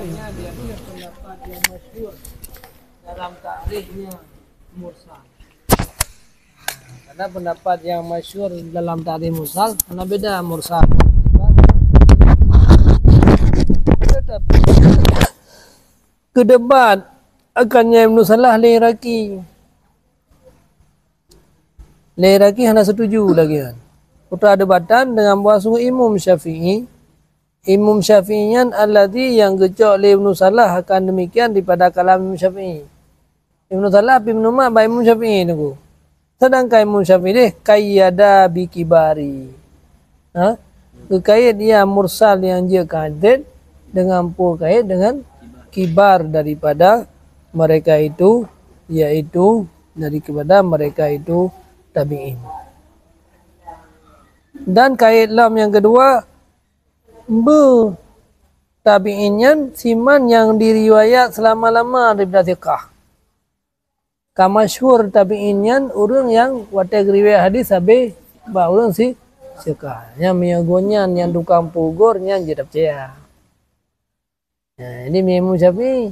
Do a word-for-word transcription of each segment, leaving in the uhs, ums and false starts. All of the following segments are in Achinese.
Pendapat yang masyhur dalam takrifnya mursal. Karena pendapat yang masyhur dalam takrif mursal, karena beda mursal. Tetapi kedebat akannya Ibnu Salah lé Iraqi. Lé Iraqi hana setuju lagi kan. Perdebatan dengan bahwa sungguh Imam Syafi'i, Imam Syafi'i nyan alladzi yang geucok lé Ibnu Salah akan demikian daripada kalam Imam Syafi'i. Ibnu Salah pih meunumat bak Imam Syafi'i teungku. Sedangkan Imam Syafi'i deh qayyada bi kibari. Ha? Geukait ia mursal nyang jeuet keu hadis dengan peue kait dengan kibar daripada mereka itu, yaitu daripada mereka itu tabi'in. Dan kait lom nyang keudua, beu tabi'in nyan siman nyang diriwayat seulama-lama daripada thiqah. Ka masyhur tabi'in nyan ureuëng nyang watée geuriwayat hadis sabe bak ureuëng si thiqah. Nyan meunyoe gobnyan nyang tukang peugur nyan jeuet tapeucaya. Nah, ini Imam Syafi'i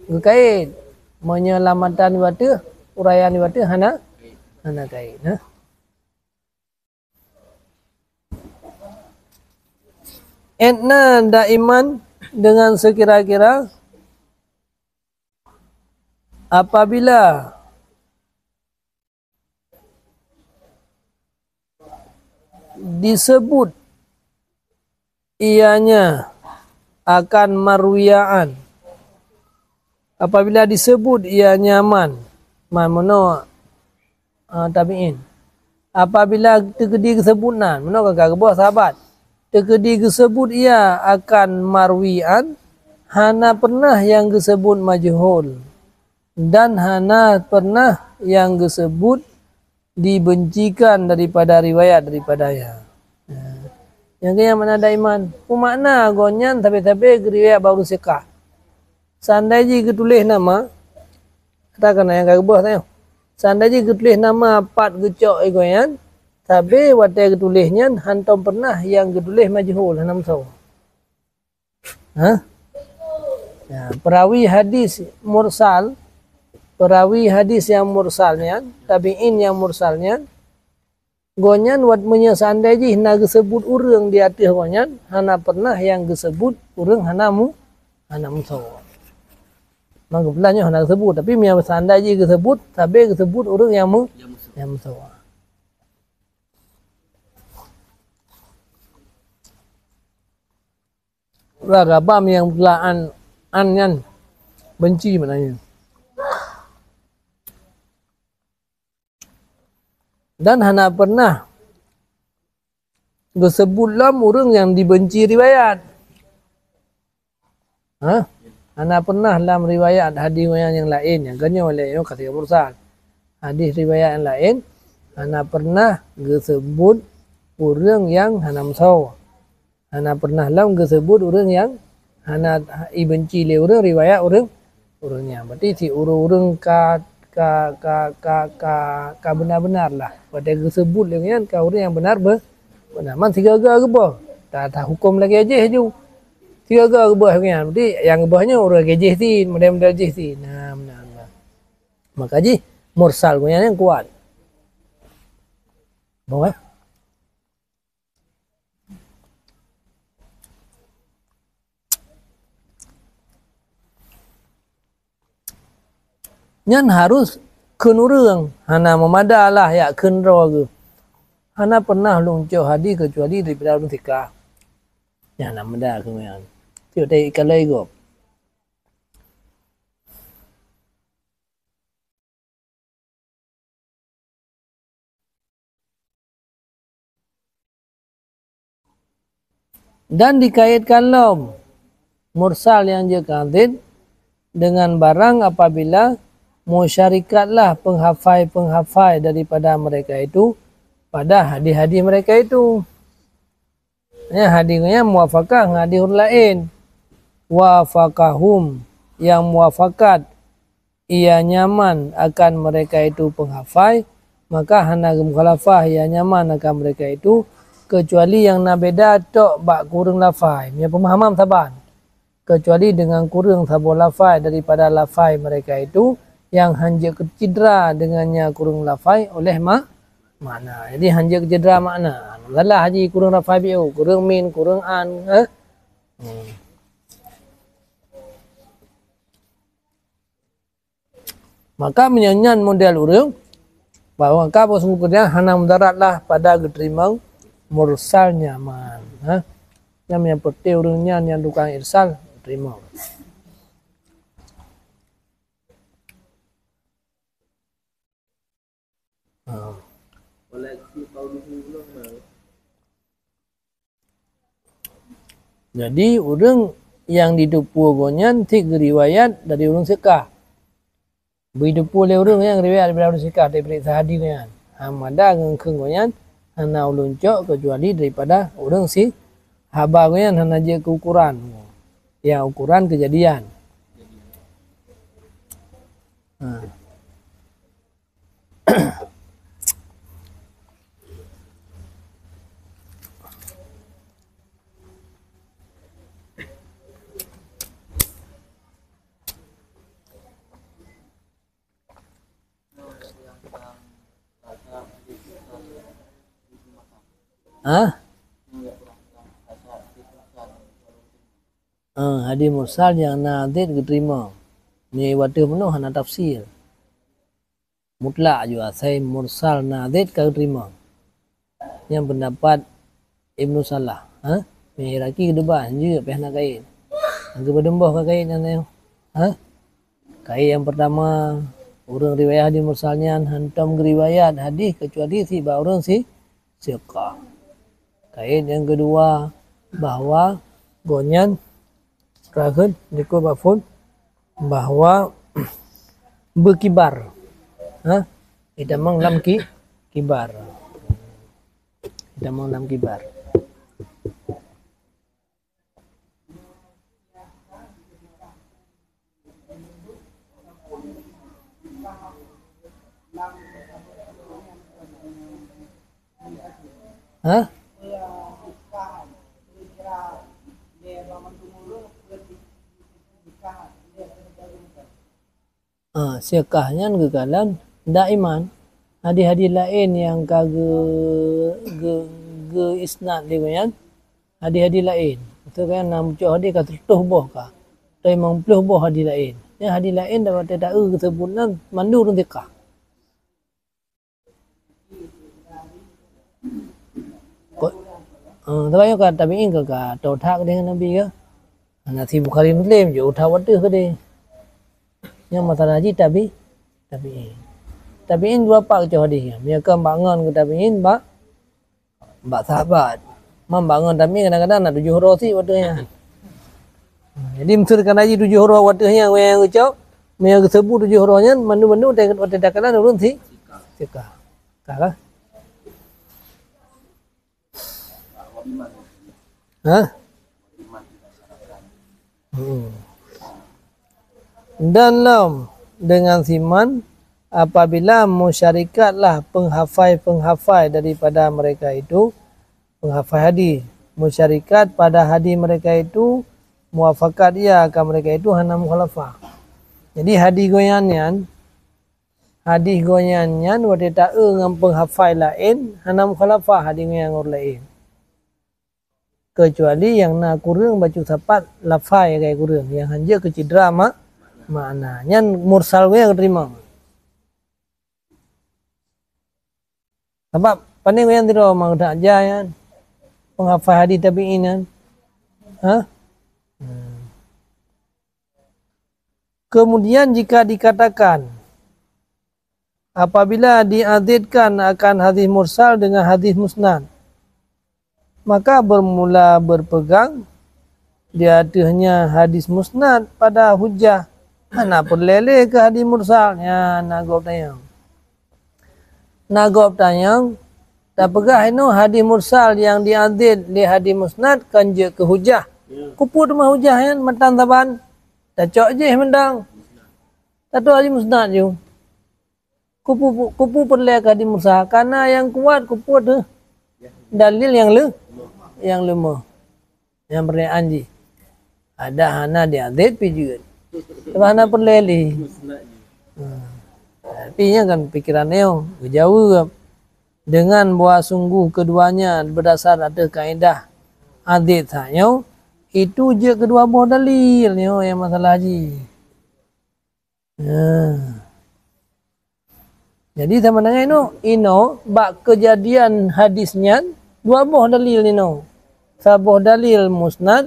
geukait meunyoe lam matan nibak teuh, uraian nibak teuh hana, hana kait. Nah. Etna daiman dengan sekira-kira apabila disebut ianya akan marwiyaan. Apabila disebut ianya man, man meunoe, ah, tabi'in. Apabila teukeudi geusebut nan, meunoe ka geuboh sahabat. Teukeudi geusebut ia akan marwian, hana pernah nyang geusebut majhul. Dan hana pernah nyang geusebut dibencikan daripada riwayat daripadanya. Nah, nyang keu nyan makna daiman. Peue makna gobnyan sabe-sabe geuriwayat bak ureuëng thiqah. Seandai jih geutuléh nama, katakan nyang ka geuboh tanyoe. Seandai jih geutuléh nama pat geucok lé gobnyan, sabe watée geutuléh nyan hantom pernah nyang geutuléh majhul, hana meusoe. Ha? Ya, perawi hadis mursal, perawi hadis nyang mursal nyan, tabi'in nyang mursal nyan, gobnyan wat meunyoe seandai jih na geusebut ureuëng di ateueh gobnyan, hana pernah nyang geusebut ureuëng hana mu-, hana meusoe. Maka geupeugah nyoe hana geusebut, tapi meunyoe seandai jih geusebut, sabe geusebut ureuëng nyang mu-, nyang meusoe. Lah gabam nyang beulah an, an nyan benci maknanya. Dan hana pernah geusebut lom ureuëng nyang dibenci riwayat. Ha? Hana pernah lam riwayat hadis riwayat nyang laén nyang geutanyoe lé nyoe ka mursal. Hadis riwayat nyang laén hana pernah geusebut ureuëng nyang hana meusoe. Hana pernah lom geusebut ureuëng nyang hana ibenci lé ureuëng riwayat ureuëng, ureuëng nyan. Berarti si ureuëng-ureuëng ka, ka, ka, ka, ka, ka beuna-beuna lah. Watée geusebut lé nyan ka ureuëng nyang beuna be-, beuna. Man sigoe-goe geuboh, ta, tahukôm lagée jih ju. Sigoe-goe geuboh nyan. Berarti nyang geuboh nyoe ureuëng lagée jih cit, model-model jih cit. Nah, meunan, meunan. Maka jih mursal gobnyan nyang kuat. Boh, eh? Nyan harus kheun ureuëng, hana meumada lah jak kheun droe geuh. Hana pernah lôn cok hadis keucuali daripada ureuëng thiqah. Nyan hana meumada kheun nyan. Tiep tadi kalau gob. Dan dikaitkan lom mursal nyang jeuet keu hadis dengan barang apabila musyarikatlah penghafai-penghafai daripada mereka itu pada hadis-hadis mereka itu. Ya, hadis nyan muwafaqah ngon hadis ureuëng laén. Wafaqahum, yang muwafaqat, ia nyaman akan mereka itu penghafai, maka hana geumukhalafah ia nyaman akan mereka itu, kecuali nyang na beda tok bak kureueng lafai, meunyoe peumahaman saban. kecuali dengan kureueng saboh lafai daripada lafai mereka itu, yang hanjeuet keucidra dengannya kureueng lafai oleh ma-, makna. Jadi hanjeuet keucidra makna. Salah haji kureueng lafai biu, kureueng min, kureueng an, eh? Hmm. Maka meunyoe nyan model ureueng, bahwa ka beusungguh keudeh hana mudarat lah pada geuteurimong mursal nyaman. Ha? Nyang, nyang peureté ureueng nyan nyang tukang irsal teurimong. Ha. Jadi ureueng nyang jiteupeue gobnyan cit geuriwayat dari ureueng sikah. Beuteupeue lé ureueng nyang riwayat daripada ureueng sikah, dari peuriksa hadis nyan. Hana mada ngon kheun gobnyan hana ulôn cok keucuali daripada ureueng si haba gobnyan hana jeuet keu ukuran. Nyang ukuran keujadian. Ha. Hah? Ah, hadis mursal nyang na zid geuteurimong. Nyoe watèe meunoe hana tafsir. Mutlak ju asai mursal na zid ka geuteurimong. Nyan peundapat Ibnu Salah, ha? Meuiraki keudeuba, hanjeuet pih hana kait. Hana geupeudeumbôh ka kait nyan, ha? Kait nyang peurtama, ureueng riwayat hadis mursal nyan hántom geuriwayat hadis keucuali sibak ureueng si-, siqah. Kait nyang keudua, bahwa gobnyan Rakhon likot bak phon bahwa beukibar. Ha? Itamong lam ki-, kibar. Itamong lam kibar. Hah? Ah, siqah nyan geukalon daiman. Hadis-hadis laén nyang ka geu-, geu-, geu-isnad lé gobnyan, hadis-hadis laén. Maksud gobnyan na muncok hadis ka seratus boh ka, atau limong ploh boh hadis laén. Nyan hadis laén dapat ta-, taeu geuseubut nan mandum ureueng siqah. Ko-, eh, tapi nyoe ka tabi'in ka, ka toe that keudeh ngon Nabi ka. Hana si Bukhari Muslim, jeuet that watèe keudeh. Nyan masalah jih tabi-, tabi'in. Tabi'in dua pat keu hadis nyan. Meunyoe kon bak ngon keu tabi'in, bak, bak sahabat. Man bak ngon tabi'in kadang-kadang na tujoh uroe cit watèe nyan. Jadi, meuseuti kana jih tujoh uroe watèe nyan, nyang geucok, meunyoe geuseubut tujoh uroe nyan, mandum-mandum watèe, watèe takalon ureueng si-, siqah. Ka kah? Hah? Hmm. Dan lom dengan siman, apabila musyarikatlah penghafai-penghafai daripada mereka itu, penghafai hadis, musyarikat pada hadis mereka itu, muwafakat ia akan mereka itu hana mukhalafah. Jadi hadis gobnyan nyan, hadis gobnyan nyan watèe taeu ngon penghafai laén hana mukhalafah hadis gobnyan ngon ureueng laén. Keucuali nyang na kureueng bacut sapat lafai lagèe kureueng nyang hanjeuet keucidra ma-, makna. Nyan mursal gobnyan geuteurimong. Sabab pane gobnyan sidroe ma geudak jak nyan, penghafai hadis tabi'in nyan. Ha? Hmm. Kemudian jika dikatakan, apabila diazidkan akan hadis mursal dengan hadis musnad, maka bermula berpegang di ateuhnya hadis musnad pada hujah. Hana peureulèe lé keu hadis mursal. Nyan na gob tanyong. Na gob tanyong, tapeugah inoe hadis mursal nyang diazid lé hadis musnad kon jeuet keu hujah. Keupeue teuma hujah nyan mantong saban? Tacok jih mantong. Tatu'oh hadis musnad ju. Keupeue, keupeue peureulèe keu hadis mursal? Karena nyang kuat keupeue teuh dalil nyang leu-, nyang leumoh. Nyang peureulèe jih. Ada hana diazeb pih jeuet. Sebab hana peureulée lé. Ha. Tapi nyan kan pikeran nyoe, geujaweueb. Dengan bahwa sungguh keduanya berdasar atas kaedah azeb that nyoe, itu jeuet keudua boh dalil nyoe nyang masalah jih. Ha. Jadi sama dengan inoe, inoe bak keujadian hadis nyan dua boh dalil inoe. Saboh dalil musnad,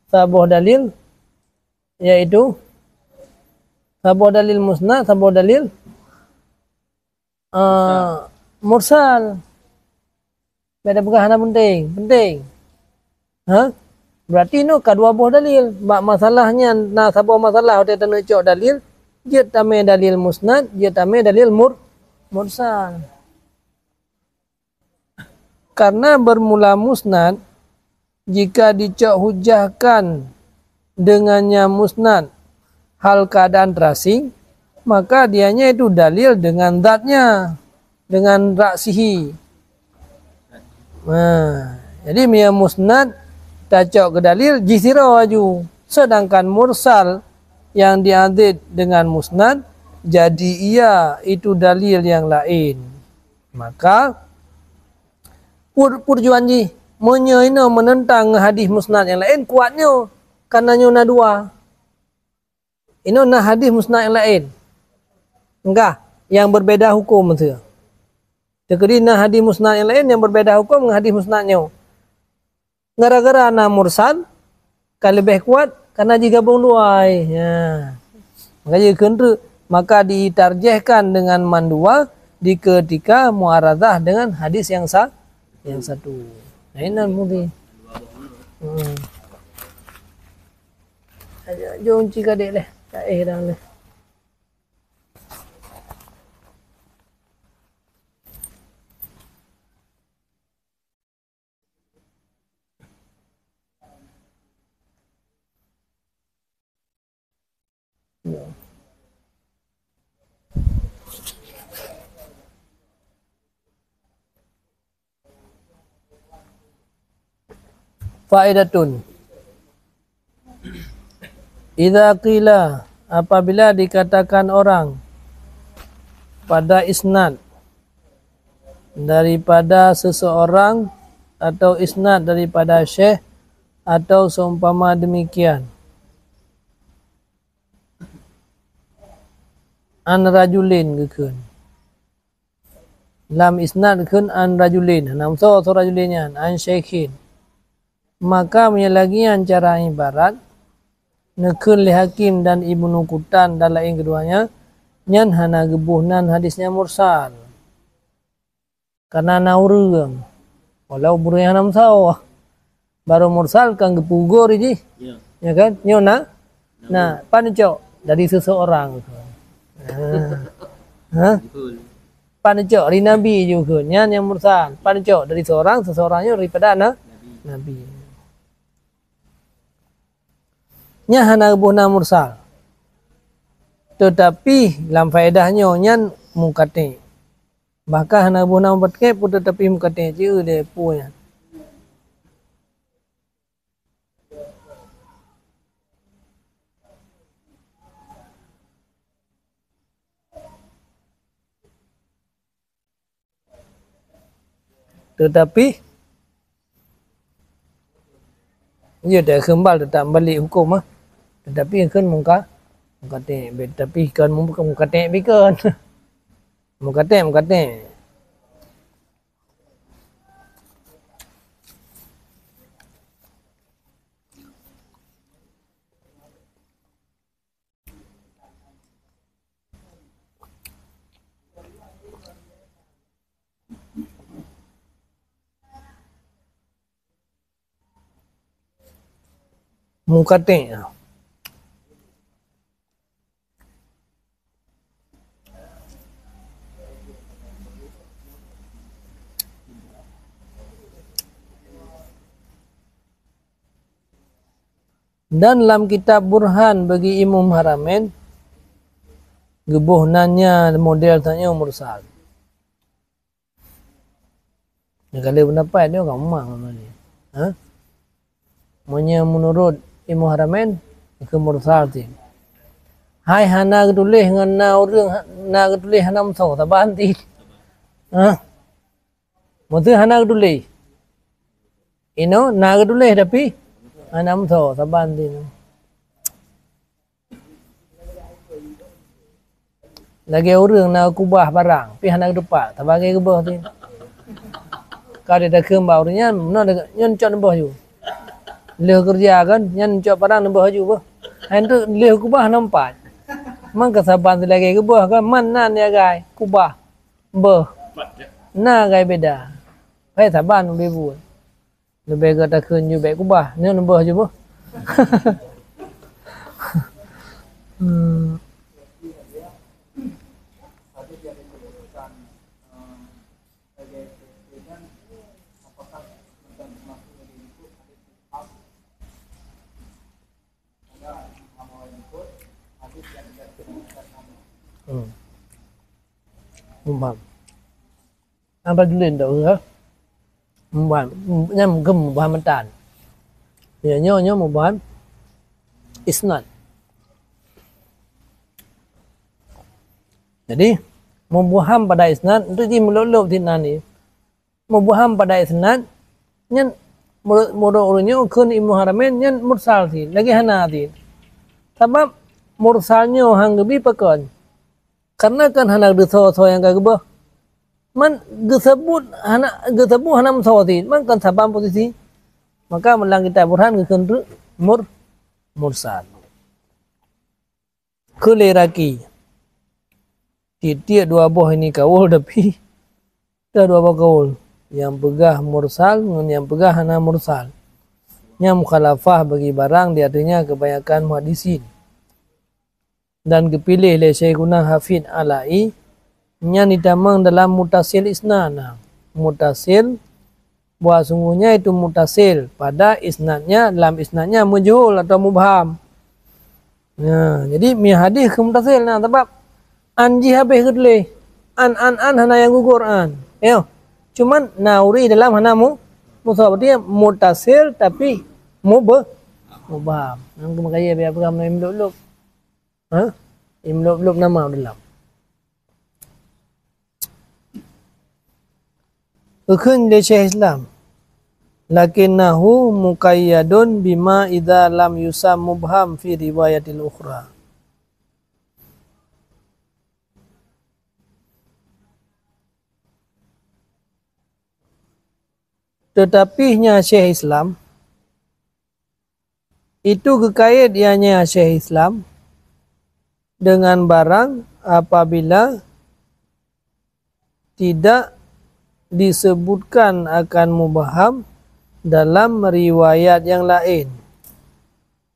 saboh dalil, yaitu saboh dalil musnad, saboh dalil, eh, mursal. Beda peugah hana penting, penting. Ha? Berarti nyoe ka dua boh dalil. Bak masalah nyan na saboh masalah watée taneuk cok dalil, jeuet tamé dalil musnad, jeuet tamé dalil mur-, mursal. Karena bermula musnad, jika dicok hujahkan dengannya musnad hal keadaan terasing, maka dianya itu dalil dengan zatnya, dengan ra'sihi. Nah, jadi meunyoe musnad tacok keu dalil jih sidroe laju, sedangkan mursal yang diazeb dengan musnad, jadi ia itu dalil yang lain. Maka, pur-, purjuan jih, meunyoe inoe meunentang ngon hadis musnad nyang laén, kuat nyoe, kareuna nyoe na dua. Inoe na hadis musnad nyang laén. Enggak, nyang berbeda hukum maksudnya. Teukeudi na hadis musnad nyang laén nyang berbeda hukum ngon hadis musnad nyoe. Gara-gara na mursal, ka leubeh kuat, kareuna jigabong dua ai. Ya. Maka jikheun treuk, maka ditarjihkan dengan mandua di ketika muaradhah dengan hadis yang sa-, yang satu. Nah, ini mudi. Hmm. Ayo, jom ci kadek leh. Tak eh dah leh. Faedatun. Idza qila, apabila dikatakan orang pada isnad daripada seseorang atau isnad daripada syekh atau seumpama demikian. An rajulin geukheun. Lam isnad kheun an rajulin, hana meusoe soe rajulin nyan, an syaikhin. Maka meunyoe lagée nyan cara ibarat, neukheun lé Hakim dan Ibnu Quttan dan laén keudua nyan, nyan hana geuboh nan hadis nyan mursal. Kareuna na ureuëng, walau ureuëng nyang hana meusawa. Barô mursal kan geupeugoe jih. Ya. Ya kan? Nyoe na? Na, pan cok dari seseorang. Ha. Ha? Betul. Pan cok dari Nabi juga. Nyan nyang mursal. Pan cok dari seorang, seseorang nyoe daripada na-, Nabi. Nabi. Nyan hana geuboh nan mursal. Tetapi lam faedah nyoe nyan munqati'. Bahkan hana geuboh nan munqati' pun, tetapi munqati' jeuet lé peue nyan. Tetapi, ya, dah kembali tetap balik hukum ah. Tetapi kan munqati', munqati', tapi kan munqati' kan. Munqati', munqati'. Munqati'. Dan lam kitab Burhan bagi Imam Haramain, geuboh nan nyan model tanyoe mursal. Nyang ka lheueh pendapat nyoe ka memang nama ni. Ha? Meunyoe menurut Imam Haramain, keu mursal cit. Hai hana geutuléh ngon na ureuëng ha-, na geutuléh hana meusoe, saban cit. Hah? Meuseu hana geutuléh. Inoe na geutuléh tapi hana meusoe, saban cit. Lagée ureuëng na kubah barang, pih hana geutupat, saban lagée geuboh cit. Ka ditakheun bak ureuëng nyan, meunoe nyan cok neubeuh ju. Lheueh keureuja kan, nyan cok barang neubeuh ju beuh. Hai tu lheueh kubah nampat. Man keu saban lagée geuboh kan, man na ni agai kubah, beuh. Na agai beda. Hai saban ubé buet. Leubeh gata kheun ju bék kubah, nyoe neubeuh ju beuh. Hmm. Hmm. Mubham. Apa dulin tak ureuëng? Mubham, nyan mungken mubham matan. Ya, nyoe, nyoe mubham isnad. Jadi, mubham pada isnad, untuk jih meulôb-lôb sinan ni. Mubham pada isnad, nyan menurut, menurut ureuëng nyoe kheun Ibnu Haramain, nyan mursal cit, lagée hana cit. Sabab mursal nyoe han geubi pakon. Karena kan hana geusoe-soe nyang ka geuboh. Man geuseubut hana, geuseubut hana meusoe cit, man kan saban posisi. Maka lam kitab Burhan geukheun treuk mur-, mursal. Keu lé Iraqi. Tieb-tieb dua boh ini kaul, tapi ka dua boh kaul. Nyang peugah mursal ngon nyang peugah hana mursal. Nyan mukhalafah bagi barang di ateueh nyan keubanyakan muhaddisin. Dan geupiléh lé Syaikhuna Hafid Ala'i, nyan jitamong dalam mutasil isnad. Nah, mutasil, bahwa sungguhnya itu mutasil pada isnadnya, lam isnadnya majhul atau mubham. Nah, jadi mi hadis keu mutasil, nah, sabab an jih habéh geutuléh. An, an, an hana nyang gugur an. Yo. Cuman na ureuëng dalam hana mu-, musoe, berarti mutasil tapi mubah-, mubham. Nang keu makajih biar peugah meunyoe lôb-lôb. Ha? Imlôb-lôb nama dalam. Geukheun lé Syekh Islam, "Lakinnahu muqayyadun bima idza lam yusam mubham fi riwayatil ukhra." Tetapi nya Syekh Islam, itu geukait ianya Syekh Islam dengan barang apabila tidak disebutkan akan mubham dalam riwayat yang laén.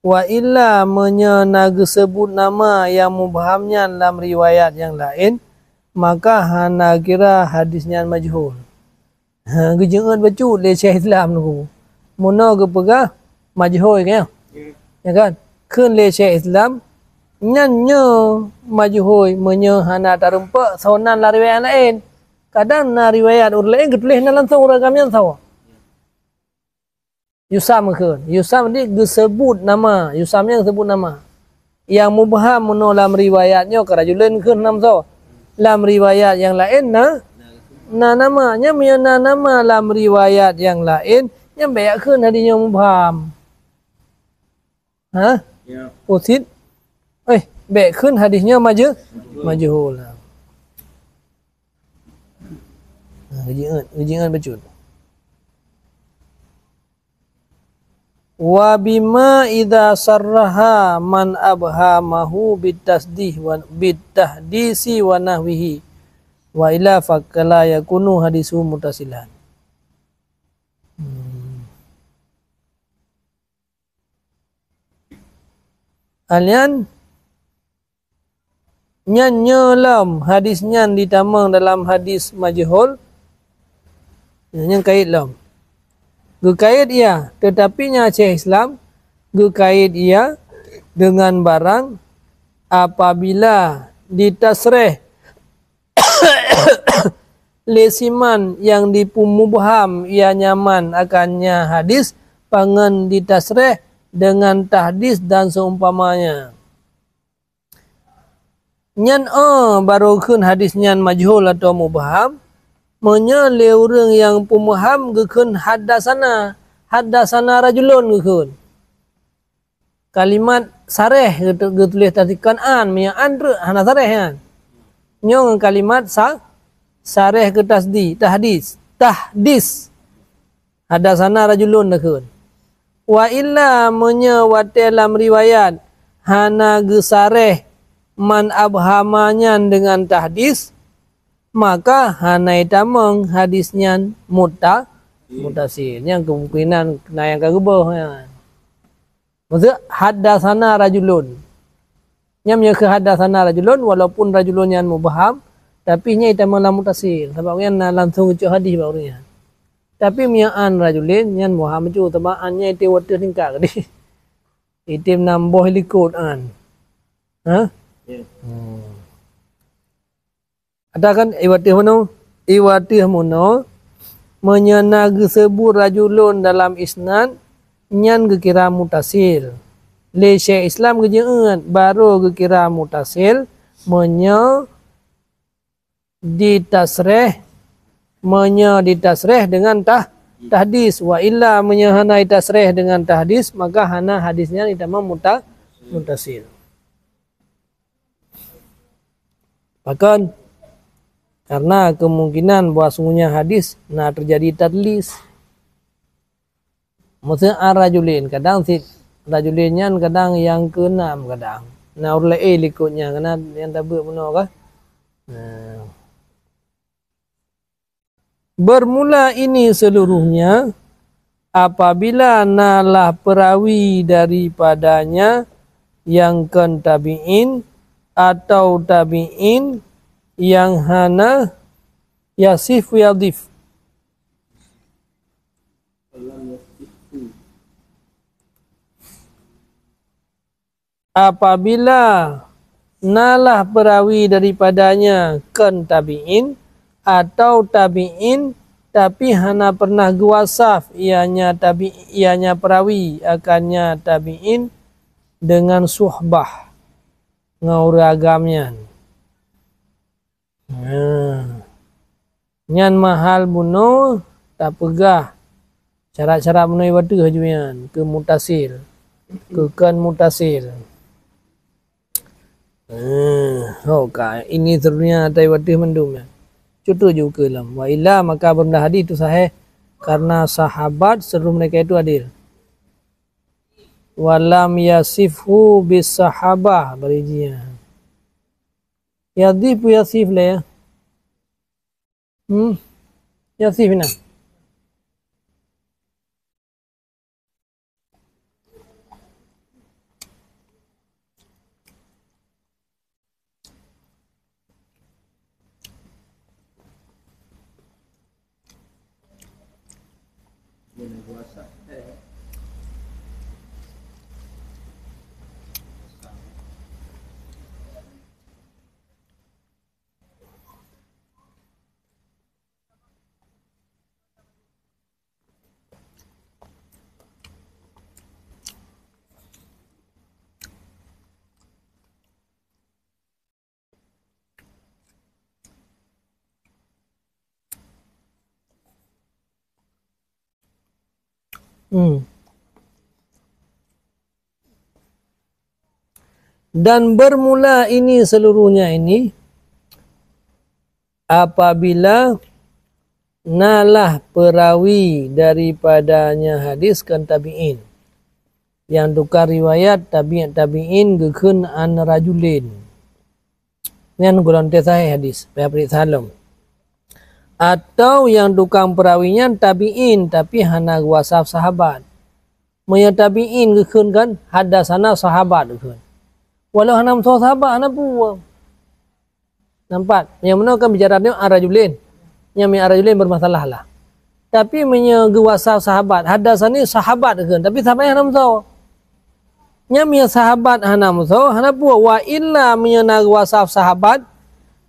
Wa illa, meunyoe na geuseubut nama nyang mubham nyan lam riwayat nyang laén, maka hana kira hadis nyan majhul. Ha, geujeuet bacut lé Syekh Islam nyoe. Meunoe geupeugah majhul, kan? Ya kan? Kheun lé Syekh Islam, nyan nyoe majhul meunyoe hana tarumpok soe nan lam riwayat laén. Kadang na riwayat ureuëng laén geutuléh na langsung ureuëng agam nyan soe. Yusam kheun. Yusam di geuseubut nama. Yusam nyan geuseubut nama. Nyang mubham meunoe lam riwayat nyoe ka rajulen kheun nam soe. Lam riwayat nyang laén na, na nama. Nyan meunyoe na nama lam riwayat nyang laén, nyan bék kheun hadis nyoe mubham. Ha? Ya. Usit. Eh, bék kheun hadis nyoe majhul. Majhul. Ha, geujeuet, geujeuet bacut. Wa bima idza sarraha man abhamahu bitasdih wa bitahdisi wa nahwihi. Wa illa faqala yakunu hadisu muttasilan. Hmm. Alian nyan nyoe lom hadis nyan jitamong dalam hadis majhul. Nyan kait lom. Geukait iya, tetapi nya Syekh Islam geukait iya dengan barang apabila ditasreh lé siman nyang dipeumubham ia nyaman akan nya hadis, pangon ditasreh dengan tahdis dan seumpamanya. Nyan, eh, barô kheun hadis nyan majhul atawa mubham, meunyoe lé ureuëng nyang peumaham geukheun haddasana, haddasana rajulun geukheun. Kalimat sareh geutu-, geutuléh tadi kon an, meunyoe an treuk hana sareh nyan. Nyoe ngon kalimat sa-, sareh keu tasdi-, tahdis, tahdis. Haddasana rajulun takheun. Wa illa, meunyoe watée lam riwayat hana geusareh man abhama nyan deungon tahdis, maka hana itamong hadis nyan mutta-, muttasil. Nyang kemungkinan na nyang ka geuboh nyan. Maksud, haddasana rajulun. Nyan meunyoe keu haddasana rajulun, walaupun rajulun nyan mubham, tapi nyan itamong lam muttasil. Sabab nyan na langsung geucok hadis bak ureuëng nyan. Tapi meunyoe an rajulin, nyan mubham bacut, sabab an nyan item watée tingkat tadi. Item nam boh likot an. Ha? Ya. Hmm. Atakan iwateuh meunoe, iwateuh meunoe, meunyoe na geuseubut rajulun dalam isnad, nyan geukira mutasil. Lé Syekh Islam geujeuet, barô geukira mutasil meunyoe ditasreh, meunyoe ditasreh deungon tah-, tahdis. Wa illa, meunyoe hana ditasreh deungon tahdis, maka hana hadis nyan itamong muta-, mutasil. Pakon? Karena kemungkinan bahwa sungguhnya hadis na terjadi tadlis. Maksud an rajulin, kadang sit rajulin nyan kadang nyang keunam kadang. Na ureuëng laén likot nyan, karena nyang tabeuet bunoe kah? Nah. Bermula ini seluruhnya apabila nalah perawi daripadanya yang kon tabi'in atau tabi'in yang hana yasif yadif. Apabila nalah perawi daripadanya kon tabi'in atau tabi'in, tapi hana pernah geuwasaf ianya tabi-, ianya perawi akannya tabi'in dengan suhbah ngon ureuëng agam nyan. Nah, nyan mahal bunoe tapeugah syarat-syarat bunoe iwateuh laju nyan keu mutasil, keu kon mutasil. Nah, ho ka ini sedunia ata iwateuh mandum nyan. Cutu ju keu lom. Wa illa maka beureudah hadis tu sahih karena sahabat seluruh mereka itu adil. Walam yasifhu bis sahabah barijia. Yadif yasif le ya. Hmm. Yasif na. Hmm. Dan bermula ini seluruhnya ini apabila nalah perawi daripadanya hadis kon tabi'in. Nyang tukang riwayat tabi'-, tabi'in geukheun an rajulin. Nyan gohlom teuh sahih hadis, payah peuriksa lom. Atau nyang tukang perawi nyan tabi'in, tapi hana geuwasaf sahabat. Meunyoe tabi'in geukheun kan, haddasana sahabat geukheun. Walau hana meusaboh sahabat, hana peue. Nampak? Nyang meunoe kan bicara nyoe an rajulin. Nyang meunan an rajulin bermasalah lah. Tapi meunyoe geuwasaf sahabat, haddasani sahabat geukheun, tapi sahabat hana meusaboh. Nyang meunyoe sahabat hana meusaboh, hana peue. Wa illa meunyoe na geuwasaf sahabat,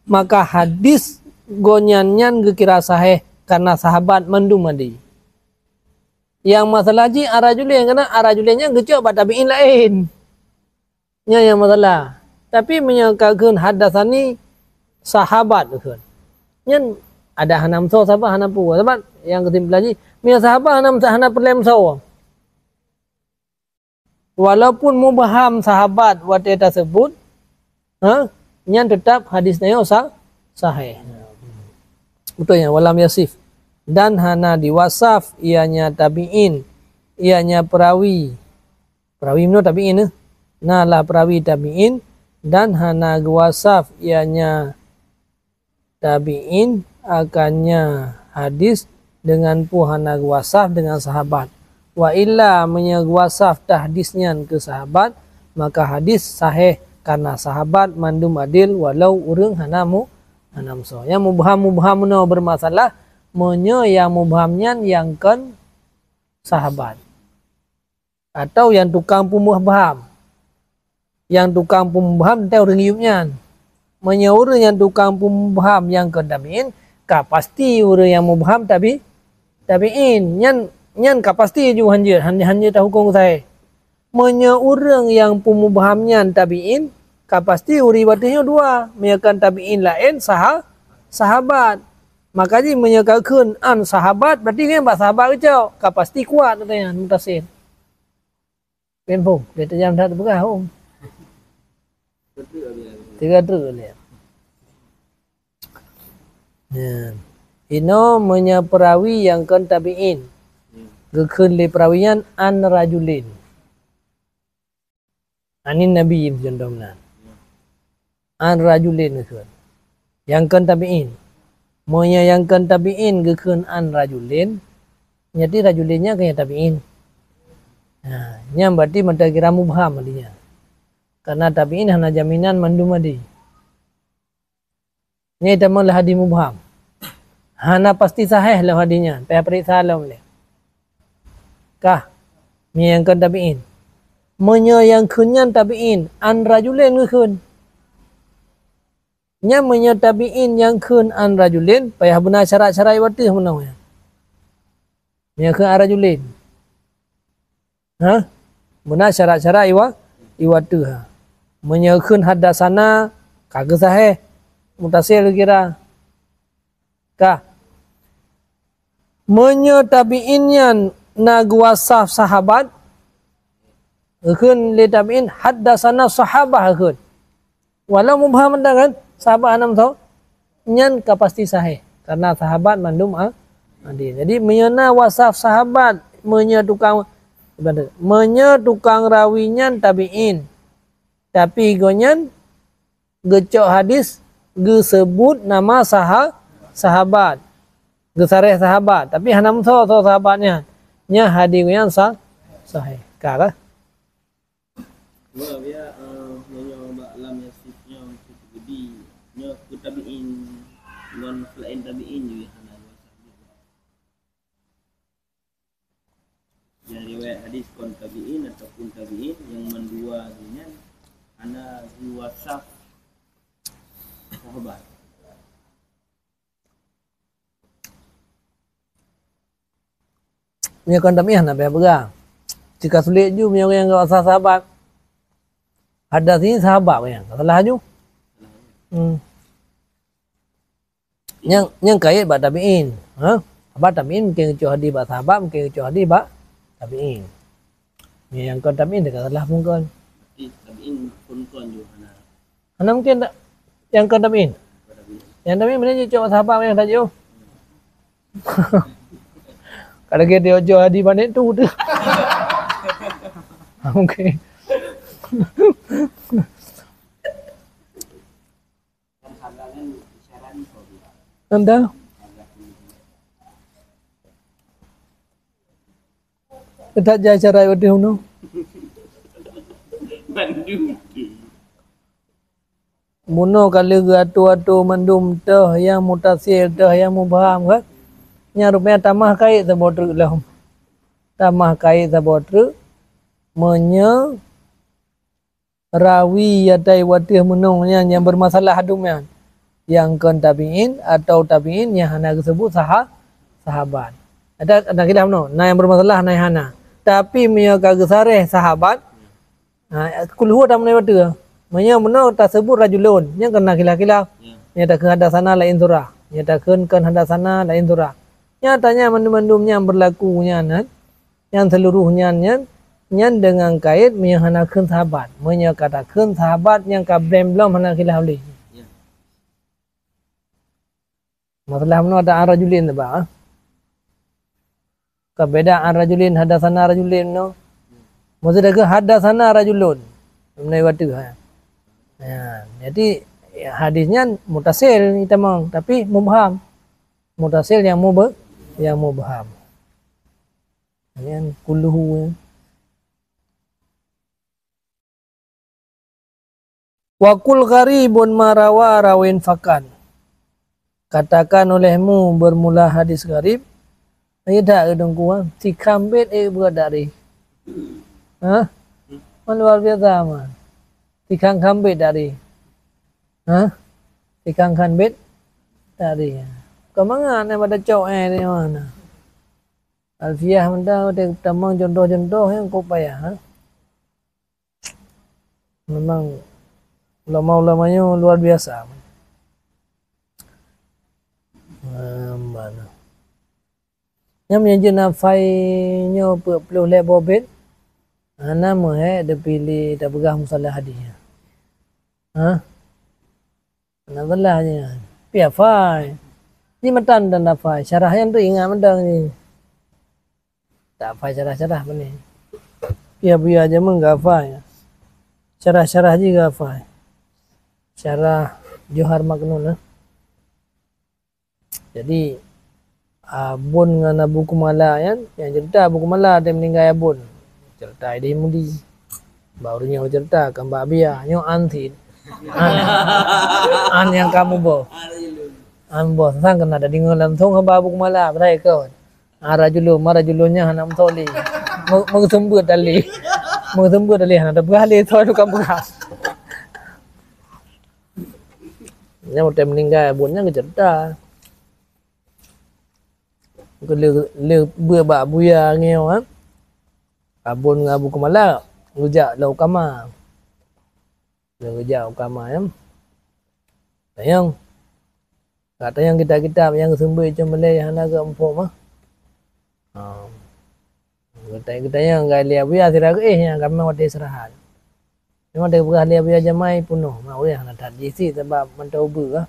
maka hadis gobnyan nyan geukira sahih karena sahabat mandum tadi. Nyang masalah jih an rajulin, karena an rajulin nyan geucok bak tabi'in laén. Nyan nyang masalah. Tapi meunyoe ka kheun haddatsani sahabat kheun. Nyan ada hana meusoe sahabat, hana peue. Sahabat nyang keusimpulan jih, meunyoe sahabat hana meusoe, hana peureulée meusoe. Walaupun mubham sahabat watée taseubut, ha, nyan teutap hadis nyoe sa-, sahih. Beutôi nyan, walam yasif. Dan hana diwasaf ianya tabi'in, ianya perawi. Perawi meunoe tabi'in, eh. Na lah perawi tabi'in dan hana geuwasaf ianya tabi'in akannya hadis dengan peue hana geuwasaf dengan sahabat. Wa illa, meunyoe geuwasaf tahdis nyan keu sahabat, maka hadis sahih karena sahabat mandum adil walau ureuëng hana mu-, hana meusoe. Nyang mubham-mubham meunoe bermasalah, meunyoe nyang mubham nyan nyang kon sahabat. Atau nyang tukang peumubham. Nyang tukang peumubham teuh ureuëng Ayub nyan. Meunyoe ureuëng nyang tukang peumubham nyang kon tabi'in, ka pasti ureuëng nyang mubham tabi-, tabi'in. Nyan, nyan ka pasti ju hanjeuet, han-, hanjeuet tahuköm sahih. Meunyoe ureuëng nyang peumubham nyan tabi'in, ka pasti ureuëng watée nyoe dua, meunyoe kon tabi'in laén saha-, sahabat. Maka jih meunyoe ka kheun an sahabat, berarti nyan bak sahabat geucok, ka pasti kuat, katanya, mutasil. Pen phom, dia tajam that peugah, phom. Tiga truk dia. Ya. Inoe meunyoe perawi nyang kon tabi'in, geukheun lé perawi nyan an rajulin. Anin Nabi, contoh meunan. An rajulin geukheun. Nyang kon tabi'in. Meunyoe nyang kon tabi'in geukheun an rajulin, nyati rajulin nyan keu nyang tabi'in. Nah, nyan berarti mata kira mubham artinya. Karena tabi'in hana jaminan mandum adi. Nyan tamong lé hadis mubham. Hana pasti sahih lom hadis nyan, payah peuriksa lom lé. Kah, meunyoe nyang kon tabi'in. Meunyoe nyang kheun nyan tabi'in, an rajulin geukheun. Nyan meunyoe tabi'in nyang kheun an rajulin, payah beuna syarat-syarat wateuh meunoe nyan. Meunyoe kheun an rajulin. Ha? Beuna syarat-syarat iwa-, iwateuh, ha. Meunyoe kheun hadasana, ka geusahih, mutasil kira. Ka. Meunyoe tabi'in nyan na geuwasaf sahabat, kheun lé tabi'in, hadasana sahabah kheun. Walau mubham mantong kan, sahabat hana meusoe, nyan ka pasti sahih, karena sahabat mandum a-, adil. Jadi, meunyoe na wasaf sahabat, meunyoe tukang, meunyoe tukang rawi nyan tabi'in, tapi gobnyan geucok hadis, geuseubut nama saha-, sahabat, geusareh sahabat, tapi hana meusoe-soe sahabat nyan, nyan hadis nyan sa-, sahih. Ka lah. Dua, ya, eh, nyoe bak lam yasif nyoe, nyoe keu tabi'in ngon selain tabi'in jih hana dua sabit. Nyang riwayat hadis kon tabi'in ataupun tabi'in nyang mandua jih nyan hana geuwasaf sahabat. Meunyoe kon tabi'in hana payah peugah. Cit ka sulet ju meunyoe nyang geuwasaf sahabat. Hadas nyan sahabat nyang ka salah ju. Hmm. Nyang, nyang kait bak tabi'in. Ha? Sahabat tabi'in mungken geucok hadis bak sahabat, mungken geucok hadis bak tabi'in. Nyang kon tabi'in teuka salah phon kon. Berarti tabi'in phon kon ju hana. Hana mungken tak? Nyang kon tabi'in. Nyang tabi'in mana je cok sahabat nyang tajok. Kalau kita cok hadis bak net tu tu. Okey. Anda? Kita ajar cara itu, no. Mandum tu. Bunoe ka lheueh geuatoe-atoe mandum, teuh nyang mutasil, teuh nyang mubham, kan? Nyan rupanya tamah kait saboh treuk lom. Tamah kait saboh treuk, meunyoe rawi nyang wateuh meunoe nyan nyang bermasalah dum nyan, nyang kon tabi'in atau tabi'in nyang hana geuseubut saha-, sahabat. Ada, ada khilaf no, na nyang bermasalah, na nyang hana. Tapi meunyoe ka geusareh sahabat, ha, kulhu ta meunai wateu. Meunyoe meunoe taseubut rajulun, nyan keunan khilaf-khilaf. Ya. Nyan takheun hadasana laén surah. Nyan takheun kon hadasana laén surah. Nyatanya mandum-mandum nyang berlaku nyan, kan? Nyang seluruh nyan, nyan, nyan dengan kait meunyoe hana kheun sahabat. Meunyoe ka takheun sahabat nyang ka blem-blom hana khilaf lé. Ya. Masalah meunoe ada an rajulin teuba, ah. Ka beda an rajulin, hadasana rajulin no. Maksud aku hadasana rajulun. Meunai wateu, ha. Ya, jadi, ya, hadis nyan mutasil itamong, tapi mubham. Mutasil yang mub-, yang mubham. Yang kulhu. Wa qul gharibun ma rawa rawin fakan. Katakan olehmu bermula hadis gharib, iya dak, Teungku, ah? Sikham bet, eh, buat dari. Hah? Man luar biasa, man. Sikham-kham bet dari. Hah? Sikham-kham bet dari. Kau mangat, eh, pada cok, eh, di mana? Alfiah mantong, tamong contoh-contoh nyang kok payah, ha? Memang ulama-ulama nyoe luar biasa. Em, mana? Nyang meunyoe jeuet nafai nyoe peuet ploh lhèe boh bét, hana meuhèk teupiléh tapeugah musalah hadih nyan. Hah? Hana salah nyan. Pi hafai. Ji matan dan hafai. Syarah nyan tu ingat mantong ji. Tak hafai syarah-syarah pane. Pi buya jameun ka hafai. Syarah-syarah ji ka hafai. Syarah Johar Maknun, eh. Jadi, Abon ngon Abu Kumala nyan, nyang cerita Abu Kumala watèe meuninggai Abon. Cerita Idéh Mudi. Bak ureueng nyoe cerita, kan bak Abia. Nyoe an cit. An. An nyang ka muboh. An muboh. Sang keunan tadeungoe langsông haba Abu Kumala, beurai kon. An rajulun, ma rajulun nyan hana meusoe lé. Meu-, meuseumeubeuet tali. Meuseumeubeuet tali, hana tapeugah lé, soe tukang peugah. Nyan watèe meuninggai Abon nyan geucerita. Keu lé, lé beuet bak buya ngieng, ha? Abon ngon Abu Kumala geujak lam ukama. Lé geujak ukama, ya. Tanyong. Ka tanyong kitab-kitab nyang geuseumeubeuet cit meulé hana geuamphom, ha? Ha. Geuta-, geutanyong keu lé Abuya sira geuéh nyan, ka memang watèe istirahat. Memang watèe geupeugah lé Abuya jamai peunoh, mak ureueng hana that jih sit sabab mantong ubeut ka.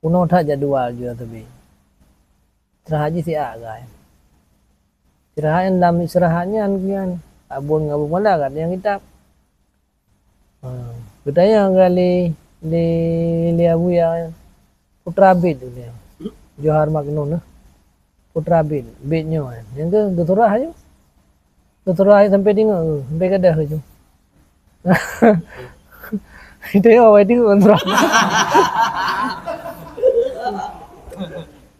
Peunoh that jadwal jih teubi. Istirahat jih siat gai. Istirahat nyan, lam istirahat nyan, nyan Abon ngon Abu Mala ka tanyong kitab. Ha, geutanyong keu lé, lé, lé Abuya, Putra Abid tu dia. Johar Maknun, eh. Putra Abid, Abid nyoe, eh. Nyang geu-, geusurah aju. Geusurah aju sampai teungeut, eh, sampai gadôh aju. Itu ya, awai teungeut geusurah.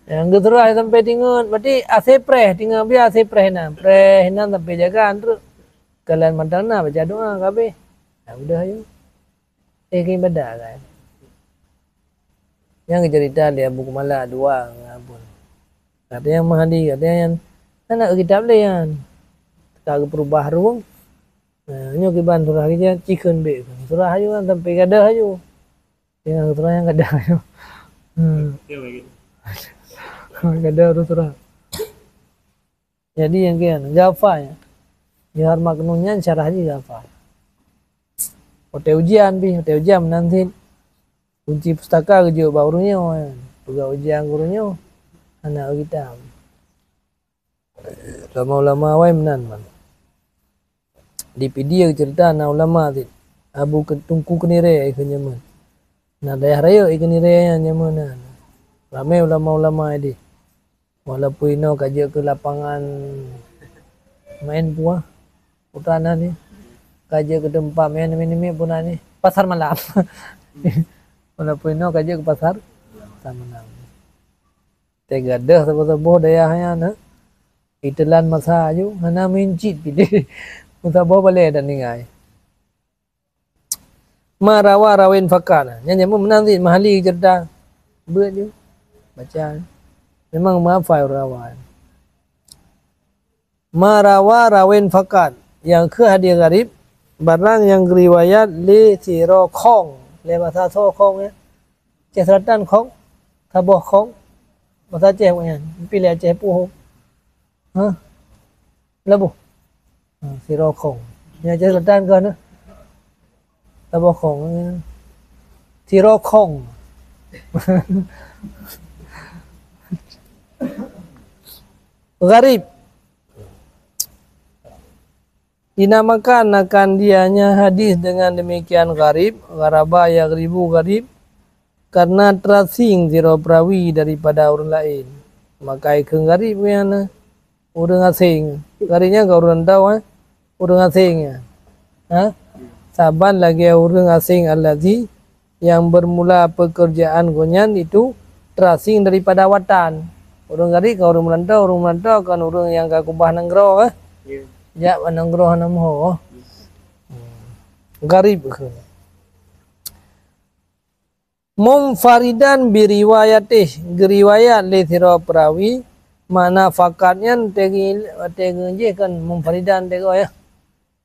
Nyang geusurah aju sampai teungeut, berarti asai preh, teungeut biasa asai preh na. Preh na sampai jaga, terus Kalian mantong na baca doa ka habéh. Dah udah ayu. Eh, keu ibadah kan. Nyang geucerita lé Abu Kumala dua ngon Abon. Kata nyang Mahdi, kata nyang, na, na kitab lé nyan. Ka geupeurubah rueng. Nah, nyoe kiban surah geuh nyan, cikheun bék. Surah ayu kan sampai gadôh ayu. Jangan surah nyang gadôh ayu. Hmm. Gadôh tu surah. Jadi nyang keu nyan, geuhafai. Johar Maknun nyan syarah jih geuhafai. Watèe ujian pih, watèe ujian meunan cit. Kunci pustaka geujok bak ureueng nyoe. Peugah ujian keu ureueng nyoe. Hana kitab. Ulama-ulama awai meunan man. Di Pidie cerita na ulama cit. Abu Ke-, Teungku Keunirée ikheun jameun. Na dayah rayeuk ikheun Keunirée nyan jameun na. Ramé ulama-ulama idéh. Walaupun inoe ka jeuet keu lapangan main buah, putra na ni. Ka jeuet keu teumpat main namiet-namiet pun na ni. Pasar malam. Walaupun inoe ka jeuet keu pasar, pasar malam. Teugadôh saboh-saboh dayah nyan, ha? Iteulan masa aju, hana meuincit pidéh. Meusaboh balée dan ningai. Ma rawa rawin fakan. Nyan jameun meunan cit Mahali cerita. Beuet ju. Baca. Memang meuhafai ureueng rawa. Ma rawa rawin fakat, nyang kheueh hadis gharib, barang nyang geuriwayat lé sidroe khong. Lé basa soe khong nyan? Aceh Selatan khong, saboh khong. Basa Aceh awaknyan, tapi lé Aceh Puhom. Hah? Laboh. Ha, sidroe khong. Nyang Aceh Selatan kon, eh? Saboh khong, eh? Sidroe khong. Gharib. Dinamakan akan dianya hadis dengan demikian gharib, gharaba yaghribu gharib, karena terasing sidroe perawi daripada ureuëng laén. Maka ikheun gharib nyan, eh, ureuëng asing. Gharib nyan kon ureuëng rantau, eh, ureuëng asing nyan. Ha? Saban lagée ureuëng asing allazi nyang bermula pekerjaan gobnyan itu terasing daripada watan. Ureuëng gharib kon ureuëng meurantau, ureuëng meurantau kon ureuëng nyang ka keubah nanggroe, eh. Ya. Jak bak nanggroe hana meuho. Hmm. Gharib kheun. Munfaridan biriwayatih, geuriwayat lé sidroe perawi, makna fakat nyan teugi-, teugeujih kon munfaridan teugoe, ya.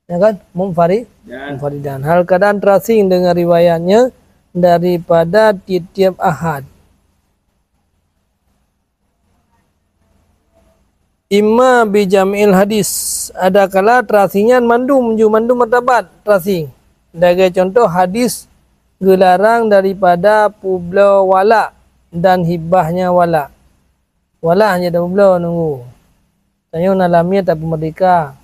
Ya kan? Munfari-, Dan. Munfaridan. Hal keadaan terasing dengan riwayatnya daripada tiep-tiep ahad. Imma bi jam'il hadis. Adakala terasing nyan mandum, ju mandum martabat terasing. Lagée contoh hadis geularang daripada peubloe walak dan hibahnya walak. Walak hana tapeubloe nunggu. Tanyoe na lamiet tapeumeurdeka.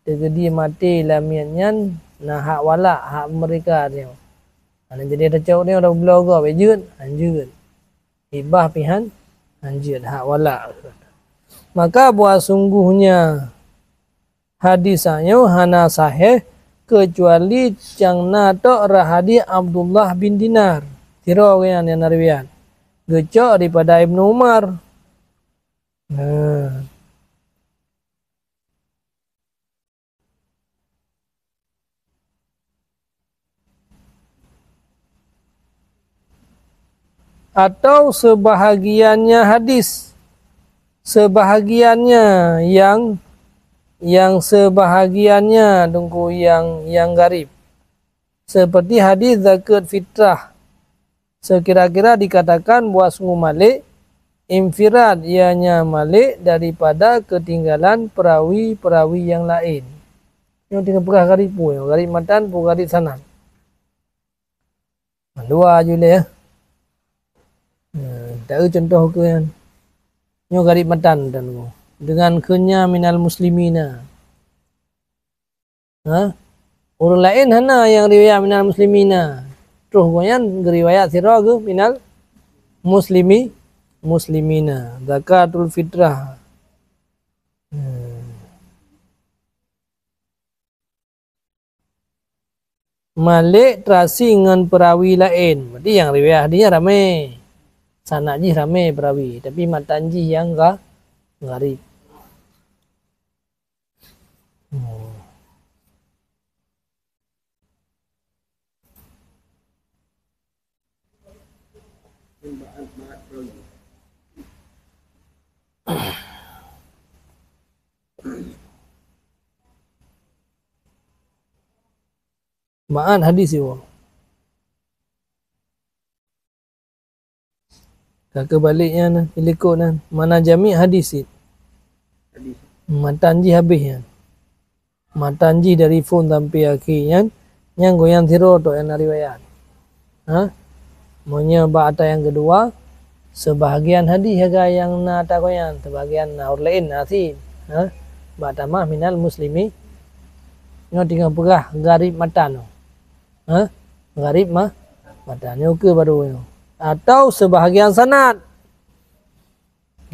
Teugeudi maté lamiet nyan na hak walak, hak peumeurdeka tanyoe. Hana jadi tacok nyoe dah bloe gob, eh, jeuet, han jeuet. Hibah pih han, han jeuet, hak walak. Maka buah sungguhnya hadis nyoe hana sahih keucuali cang na tok rah hadis Abdullah bin Dinar. Sidroe gobnyan nyang na riwayat. Geucok daripada Ibnu Umar. Nah. Atau sebahagiannya hadis, sebahagiannya yang, yang sebahagiannya dungku yang, yang gharib. Seperti hadis zakat fitrah. Sekira-kira dikatakan bahwa sungguh malik, infirad, ianya malik daripada ketinggalan perawi-perawi yang lain. Nyoe tinggai peugah gharib peue nyoe, gharib matan peue gharib sanad. Mandua ju lé, ya. Nah, taeu contoh keu nyan. Nyoe gharib matan dan nyoe. Dengan kheun nya minal muslimina. Ha? Ureuëng laén hana nyang riwayat minal muslimina. Troh gobnyan geuriwayat sidroe geuh minal muslimi, muslimina. Zakatul fitrah. Hmm. Malik terasing ngon perawi laén. Berarti nyang riwayat hadis nyan ramé. Sanad jih ramé perawi, tapi matan jih nyang ga-, gharib. Hmm. Ma'an hadis iwoe. Ka keubalek nyan, ilikot nyan. Mana jami' hadis cit. Hadis. Matan jih habéh nyan. Matan jih dari phon sampai akhé nyan, nyan gobnyan sidroe tok nyang na riwayat. Ha? Meunyoe bak ata nyang keudua, seubahgian hadis haga nyang na ata gobnyan, seubahgian na ureuëng laén na cit. Ha? Bak tamah minal muslimi. Nyoe tinggai peugah gharib matan. Ha? Gharib ma-, matan nyoe keu baru nyoe. Atau seubahgian sanad.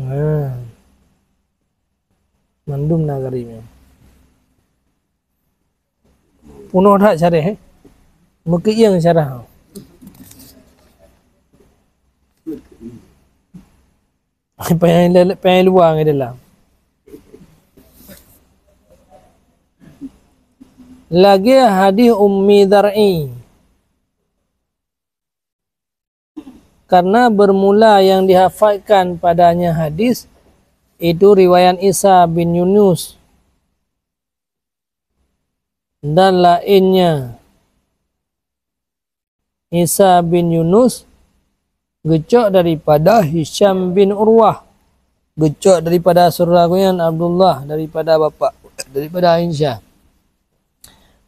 Ha. Mandum na gharib nyoe. Punoh that syarah, eh. Meukeuieng syarah. Payah le-, payah luwa ngon dalam. Lagée hadis Ummi Zar'i. Karena bermula yang dihafalkan padanya hadis itu riwayat Isa bin Yunus Dan lainnya, Isa bin Yunus, geucok daripada Hisham bin Urwah, geucok daripada saudara geuh nyan Abdullah, daripada bapak, daripada Aisyah.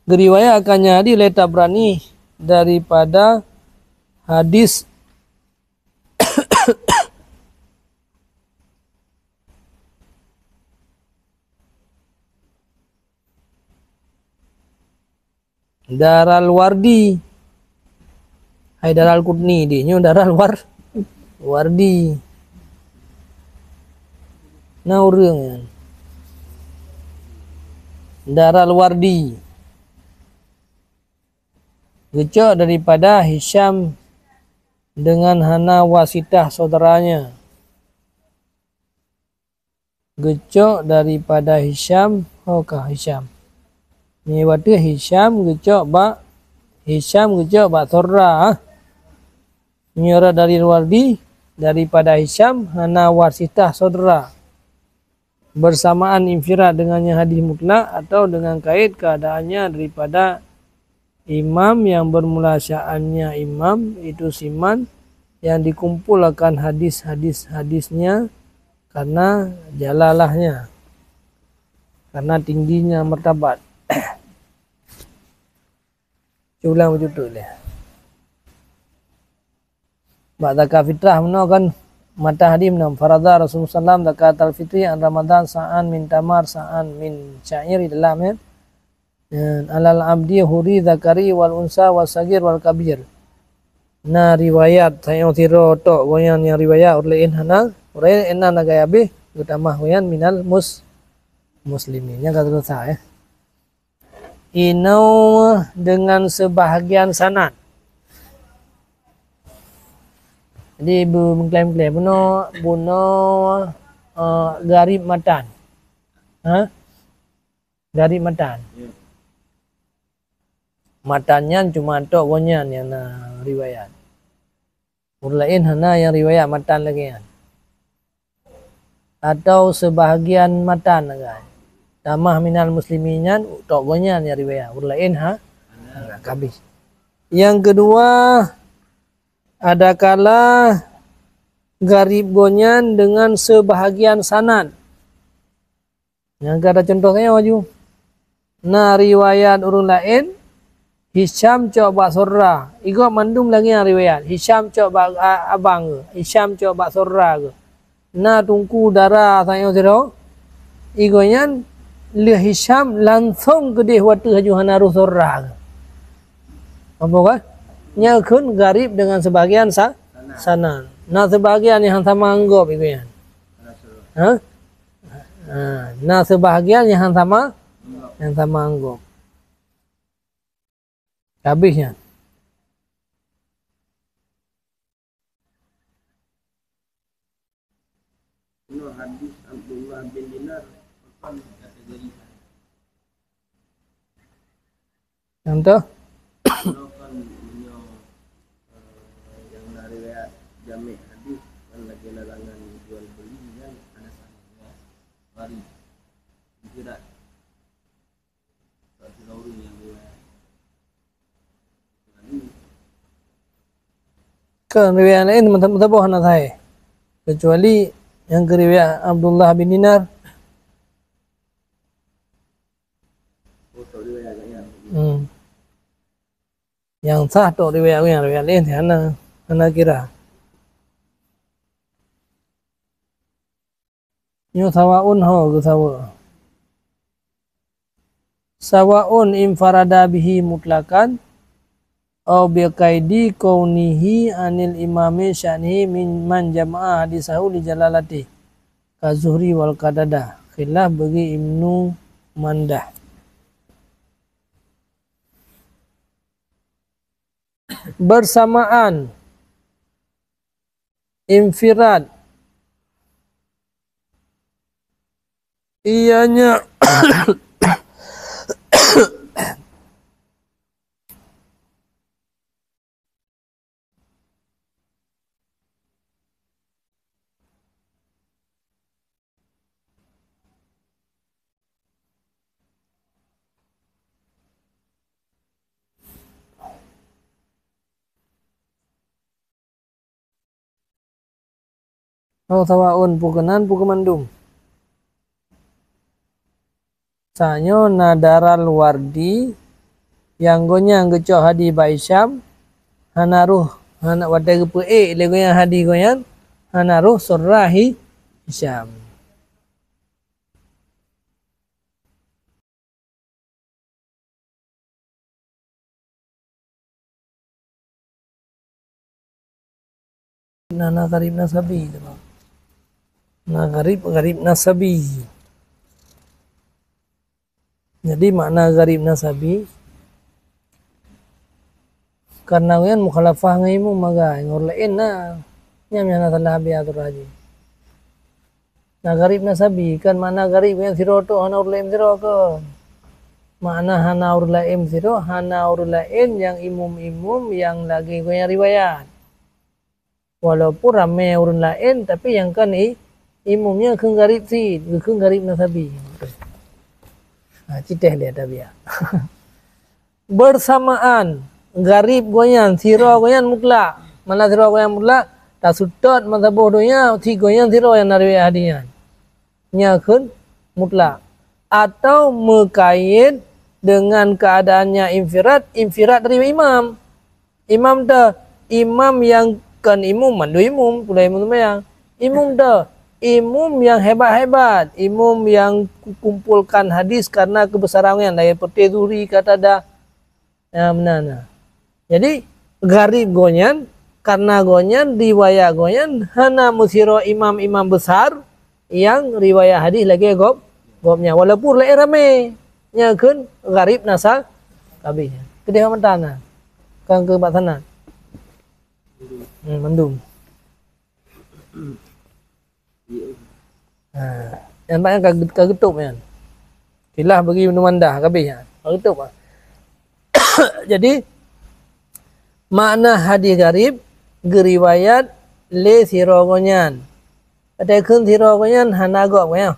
Geuriwayatkan nyan hadis lé Tabrani daripada hadis Daral Wardi. Hai Daral Qutni di, nyoe Daral War-, Wardi. Na ureuëng nyan. Daral Wardi. Geucok daripada Hisham dengan hana wasitah saudaranya. Geucok daripada Hisham, ho ka Hisham. Nyoe watée Hisham geucok bak, Hisham geucok bak saudara. Nyoe rot dari Wardi, daripada Hisham hana wasitah saudara. Bersamaan infirad dengannya hadis mutlak atau dengan kait keadaannya daripada imam yang bermula syaannya imam, itu siman yang dikumpulkan hadis-hadis hadisnya karena jalalahnya, karena tingginya martabat. Culang beujutut leh. Bak zakat fitrah meunoe kan matan hadis meunoe, "Faradha Rasulullah sallam zakatal fitri an Ramadan sa'an min tamar sa'an min sya'ir," di dalam ya. Dan, "Alal abdi huri zakari wal unsa was sagir wal kabir." Na riwayat sayang siro tok goyan nyang riwayat ureuëng laén hana, ureuëng laén na gaib habéh geutamah goyan minal mus-, muslimin. Nyang ka selesai ya. Inoe dengan sebahagian sanad. Jadi bu-, meuklém-klém bunoe, bunoe, eh, garib matan. Ha? Garib matan. Matan nyan cuma tok gobnyan nyang na riwayat. Ureuëng laén hana nyang riwayat matan lagée nyan. Atau sebahagian matan lagée. Tamah minal muslimin nyan tok gobnyan nyang riwayat. Ureuëng laén ha-, hana kabéh. Yang kedua, adakala garib gobnyan dengan sebahagian sanad. Nyang ka ada contoh saja maju. Na riwayat ureuëng laén, Hisham cok bak saudara. Igob mandum lagée nyang riwayat. Hisham cok bak a-, abang geuh. Hisham cok bak saudara geuh. Na teungku dara sayoe sidroe. Igob nyan lheueh Hisham langsong keudeh watée haju hana roh saudara geuh. Apa kan? Nyan kheun garib dengan sebahagian sa-, sanad. Na sebahagian nyang sama anggop igob nyan. Ha? Ha, na sebahagian nyang sama, nyang sama anggop. Habéh nyan. Inoe hadis Abdullah bin Dinar, bukan kategori. Contoh? Kalau kan meunyoe, eh, nyang na riwayat jami' hadis kan lagée larangan jual beli kan ada sanadnya. Bari. Tidak. Tak sudah urus yang riwayat. Jadi, kan riwayat lain meutab-, meutabah hana sahih. Kecuali nyang keu riwayat Abdullah bin Dinar. Hmm. Nyang sah tok riwayat nyan, riwayat laén hana, hana kira. Nyoe sawaun ho geusawa. Sawaun infarada bihi mutlaqan au biqaidi kaunihi anil imami sya'nihi mimman jama'a hadisahu li jalalati ka Zuhri wal Qatadah, khilaf bagi Ibnu Mandah. Bersamaan, infirad, ianya Oh, sawaun, peue keunan, peue keumandum. Tanyoe na Daral Wardi nyang gobnyan geucok hadih bak Hisyam, hana roh, hana, watée geupeuék lé gobnyan hadih gobnyan, hana roh surah Hisyam. Na, na Gharib Nasabi tu, Bang. Na Gharib, Gharib Nasabi. Jadi, makna Gharib Nasabi, karena nyan mukhalafah ngon imum magai, ngon ureueng laén na. Nyan nyang na salah Abi Abdul Haji. Na Gharib Nasabi, kan makna Gharib nyan sidroe tok hana ureueng laén sidroe kon. Makna hana ureueng laén sidroe, hana ureueng laén nyang imum-imum nyang lagée gobnyan riwayat. Walaupun ramé ureueng laén, tapi nyang kon i-, imum nyan kheun Gharib cit, geukheun Gharib Nasabi. Ha, cit teuh lé tabiat. Beursamaan, Gharib gobnyan, sidroe gobnyan mutlak. Mana sidroe gobnyan mutlak, taseutôt meusaboh donya, si gobnyan sidroe nyang na riwayat hadih nyan. Nyan kheun mutlak. Atau meukayét deungon keuadaannya infirad, infirad dari imam. Imam teuh, imam nyang kon imum, mandum imum, pula imum seumayang. Imum teuh, imum nyang hebat-hebat, imum nyang kumpulkan hadis karena keubeusaran nyan, lagée peuté Zuhri, Qatadah. Ya, meunan na. Jadi, Gharib gobnyan, karena gobnyan, riwayat gobnyan hana meusidroe imam-imam besar nyang riwayat hadis lagée gob-, gobnyan. Walaupun laén ramé, nyan kheun Gharib Nasabi. Keudeh mata na. Kan keu bak sanad. Hmm, mandum. Ha, nyan bak nyan ka, ka geutôb nyan. Khilaf bagi Ibnu Mandah, ka habéh nyan. Ka geutôb, ha. Jadi, makna hadis Gharib geuriwayat lé sidroe gobnyan. Watée kheun sidroe gobnyan hana gob, ya.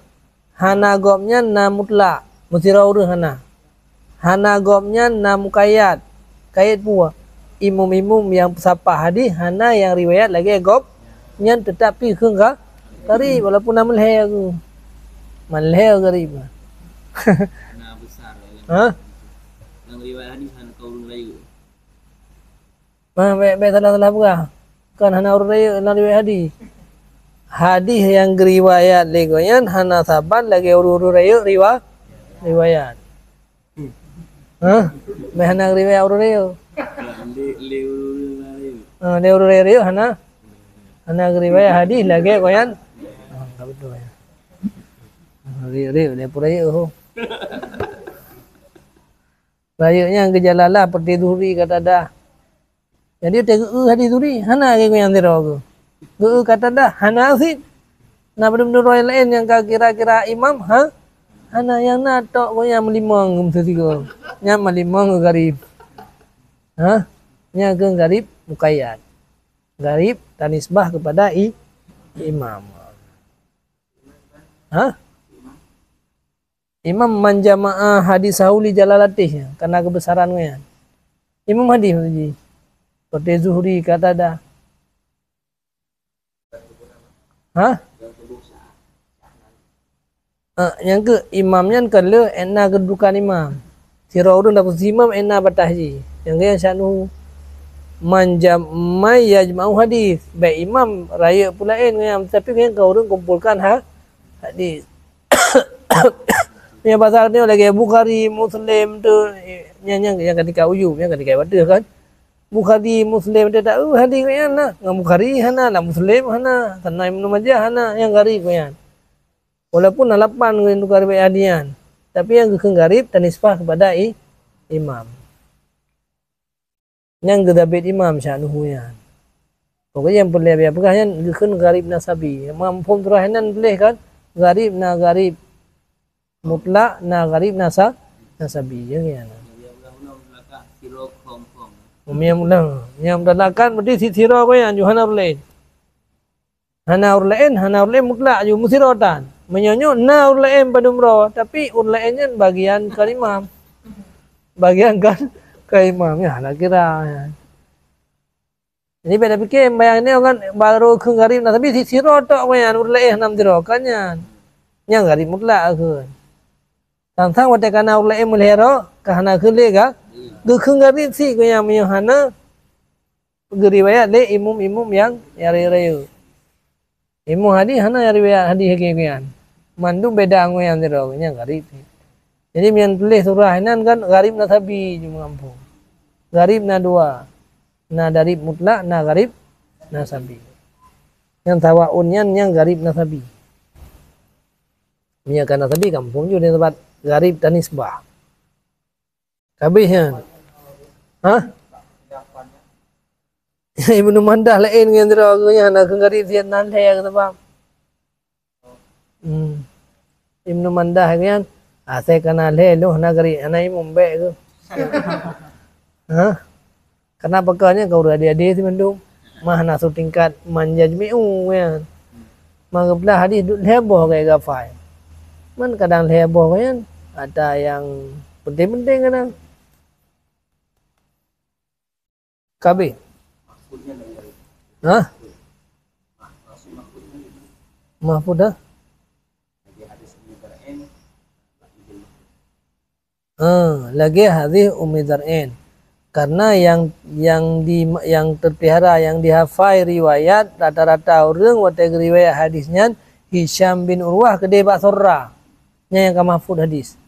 Hana gobnyan na mutlak, meusidroe ureueng hana. Hana gobnyan na mukayyad, kayyad peue? Imum-imum nyang peusapat hadih hana nyang riwayat lagée gobnyan, teutapi kheun Gha-, Gharib, walaupun na meulhèe geuh. Meulhèe Gharib. Hana besar. Ha? Nyang riwayat hadih hana ka ureueng rayeuk. Ma, bèk, bèk salah-salah peugah. Kon hana ureueng rayeuk na riwayat hadih. Hadih nyang geuriwayat lé gobnyan hana saban lagée ureueng-ureueng rayeuk riwa-, riwayat. Hah? Bèk hana geuriwayat ureueng rayeuk. Lé, lé ureueng rayeuk. Ha, lé ureueng rayeuk hana, hana geuriwayat hadih lagée gobnyan. Ha, ka beutôi. Rayeuk-rayeuk, lé ureueng rayeuk ho. Rayeuk nyan geujalalah peuté Zuhri, Qatadah. Jadi, teueu hadih Zuhri, hana lagée gobnyan sidroe geuh. Geu-eu Qatadah, hana cit. Na padum droe laén nyang ka kira-kira imam, ha? Hana, nyang na tok gobnyan meulimong geuh meusigoe. Nyan meulimong geuh Gharib. Ha? Nyan keuh Gharib mukayyad. Gharib tanisbah keupada i-, imam. Ha? Imam man jama'a haditsahu li jalalatih, karena keubeusaran gobnyan. Imam hadis maksud jih. Seperti Zuhri, Qatadah. Hah? Eh, nyang keu imam nyan ka lheueh, eh, na keududukan imam. Sidroe ureueng dapeusi imam, eh, na bataih jih. Nyang keu nyan sya'nuhu man jam-, man yajma'u hadis. Bèk imam rayeuk peue laén ngon nyan, tapi ngon nyan ka ureueng kumpulkan ha-, hadis. Nyang pasal nyoe lagèe Bukhari, Muslim tu, nyan, nyan, nyan ka tingkat ujub, nyan ka tingkat bak ateueh kan. Bukhari, Muslim, dia tak, uh, hadis ngon nyan na. Ngon Bukhari hana, lam Muslim hana, sana Ibnu Majah hana, nyang gharib ngon nyan. Walaupun na lapan ngon tukang riwayat hadis nyan, tapi nyang geukheun gharib tanisbah kepada i-, imam. Nyang geuthabit imam sya'nuhu nyan. Pokoknya nyang peureulèe peugah nyan geukheun gharib nasabi. Muphom surah nyan tuléh kan? Gharib na gharib mutlak, na gharib nasa-, nasabi. Ya, ya. Nyang mutlak, nyang mutlak kan berarti si-, sidroe nyan, hana ureueng laén. Hana ureueng laén, hana ureueng laén mutlak ju meusidroe tan. Meunyoe nyoe na ureueng laén padum droe, tapi ureueng laén nyan bagian kon imam. Bagian kon, kon imam, ya, hana kira. Jadi beda pikir, bayang ni kan baru kheun gharib nasabi si sidroe tok, nyan ureueng laén hana sidroe, kan nyan. Nyang gharib mutlak kheun. Sang-sang watèe ka na ureueng laén meulhèe droe, ka hana kheun lé ga-, geukheun gharib sit geuh nyan meunyoe hana geuriwayat lé imum-imum nyang, nyang rayeuk-rayeuk. Imum hadis hana riwayat hadis lagèe nyan. Mandum beda ngon nyang sidroe, nyan gharib. Jadi, meunyoe tuléh surah inan kan gharib nasabi cuma gampông. Gharib na dua. Na gharib mutlak, na gharib nasabi. Nyang sawaun nyan nyang gharib nasabi. Meunyoe ka nasabi gampông ju, nyan sabab gharib tanisbah. Ka habéh nyan. Hah? Ibnu Mandah laén ngon sidroe geuh nyan, na kheun gharib sit na lhèe, sabab, hmm, Ibnu Mandah geuh nyan, asai ka na lhèe lôn hana gharib, hana imum bèk geuh. Hah? Karena pakon nyan ka ureueng adé-adé simandum. Mah na su tingkat man yajmi'u nyan. Mah geuplah hadis duek lhèe boh gaya hafai. Man kadang lhèe boh nyan ata nyang penting-penting kadang. Ka habéh? Hah? Mahfud dah? Ha, lagèe hadis Ummi Dzar'in. Karena yang, yang di, yang terpelihara, yang dihafai riwayat, rata-rata ureueng watèe geuriwayat hadis nyan Hisham bin Urwah keudéh bak Surrah. Nyan nyang ka mahfud hadis.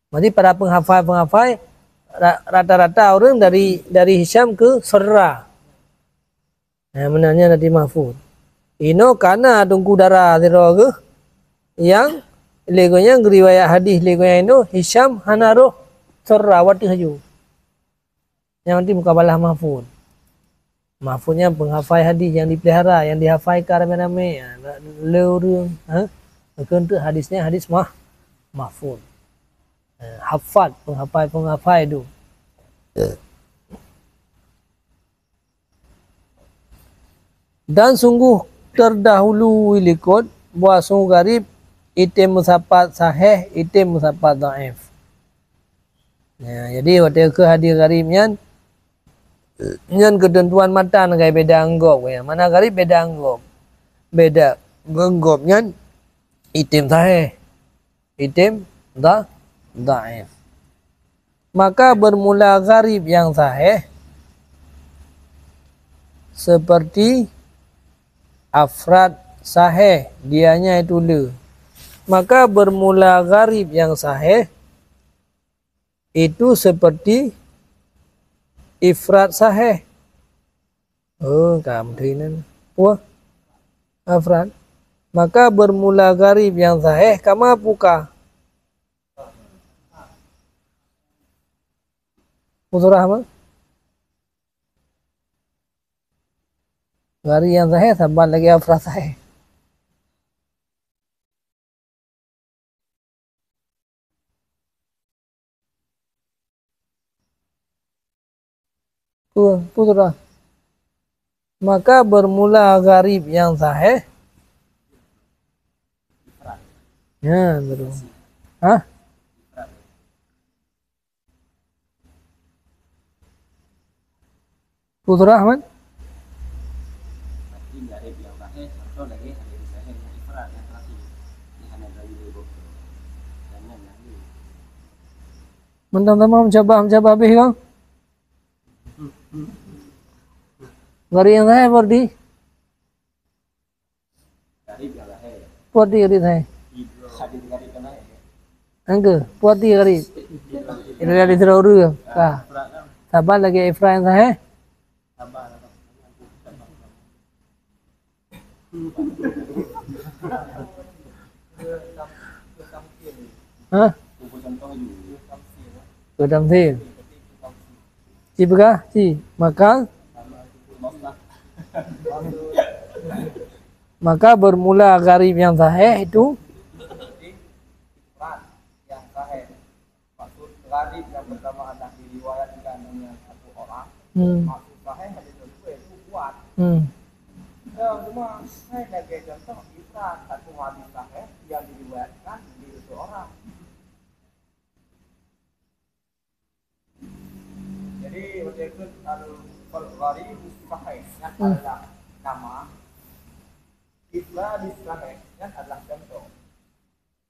Berarti para penghafai-penghafai ra-, rata-rata ureueng dari, dari Hisham keu Surrah. Nah, meunan nyan Nabi Mahfud. Inoe ka na teungku dara sidroe geuh nyang lé geuh nyan geuriwayat hadis lé geuh nyan inoe Hisham hana rhoh Surrah watèe laju. Nyang penting mukabalah Mahfud. Mahfud nyan penghafai hadis nyang dipelihara, nyang dihafai ka ramé-ramé, ha, lé ureueng, ha? Keuneuk hadis nyan hadis mah-, mahfud. Ha, hafad, penghafai-penghafai tu. Dan sungguh terdahului likot bahwa sungguh gharib item meusapat sahih, item meusapat dhaif. Ya, jadi watèe keu hadis gharib nyan, nyan keuteuntuan matan ka beda ngon gob, ya. Mana gharib beda ngon gob. Beda ngon gob nyan item sahih. Item dha-, dhaif. Maka bermula gharib yang sahih seperti afrad sahih, dianya itu le. Maka bermula gharib yang sahih itu seperti ifrad sahih. Oh, ka meuteun nan. Wah. Afrad. Maka bermula gharib yang sahih kama puka. Musurah apa? Gharib yang sahih saban lagèe afrad sahih. Peue, peue surah? Maka bermula gharib yang sahih. Ya, betul. Hah? Peue surah, Man? Mantong tamong meucabah-meucabah habéh kong. Gharib nyang sahih, Fardi. Puati gharib hai. Angke, puati gharib. Ina dari sidroe ureueng. Ka. Saban lagèe ifrad nyang sahih. Hah? Keu tamsil. Ci peugah, ci. Maka, maka bermula gharib yang sahih itu. Yang sahih. Maksud gharib yang pertama adalah diriwayatkan dengan satu orang. Hmm. Maksud sahih hadis tersebut itu kuat. Hmm. Ya, cuma saya sebagai contoh, ifrad satu hadis sahih yang diriwayatkan dari satu orang. Jadi, Jadi, watèe kheun al-, al-gharib sahih, nyan Hmm. adalah nama, ifrad sahih, nyan adalah contoh.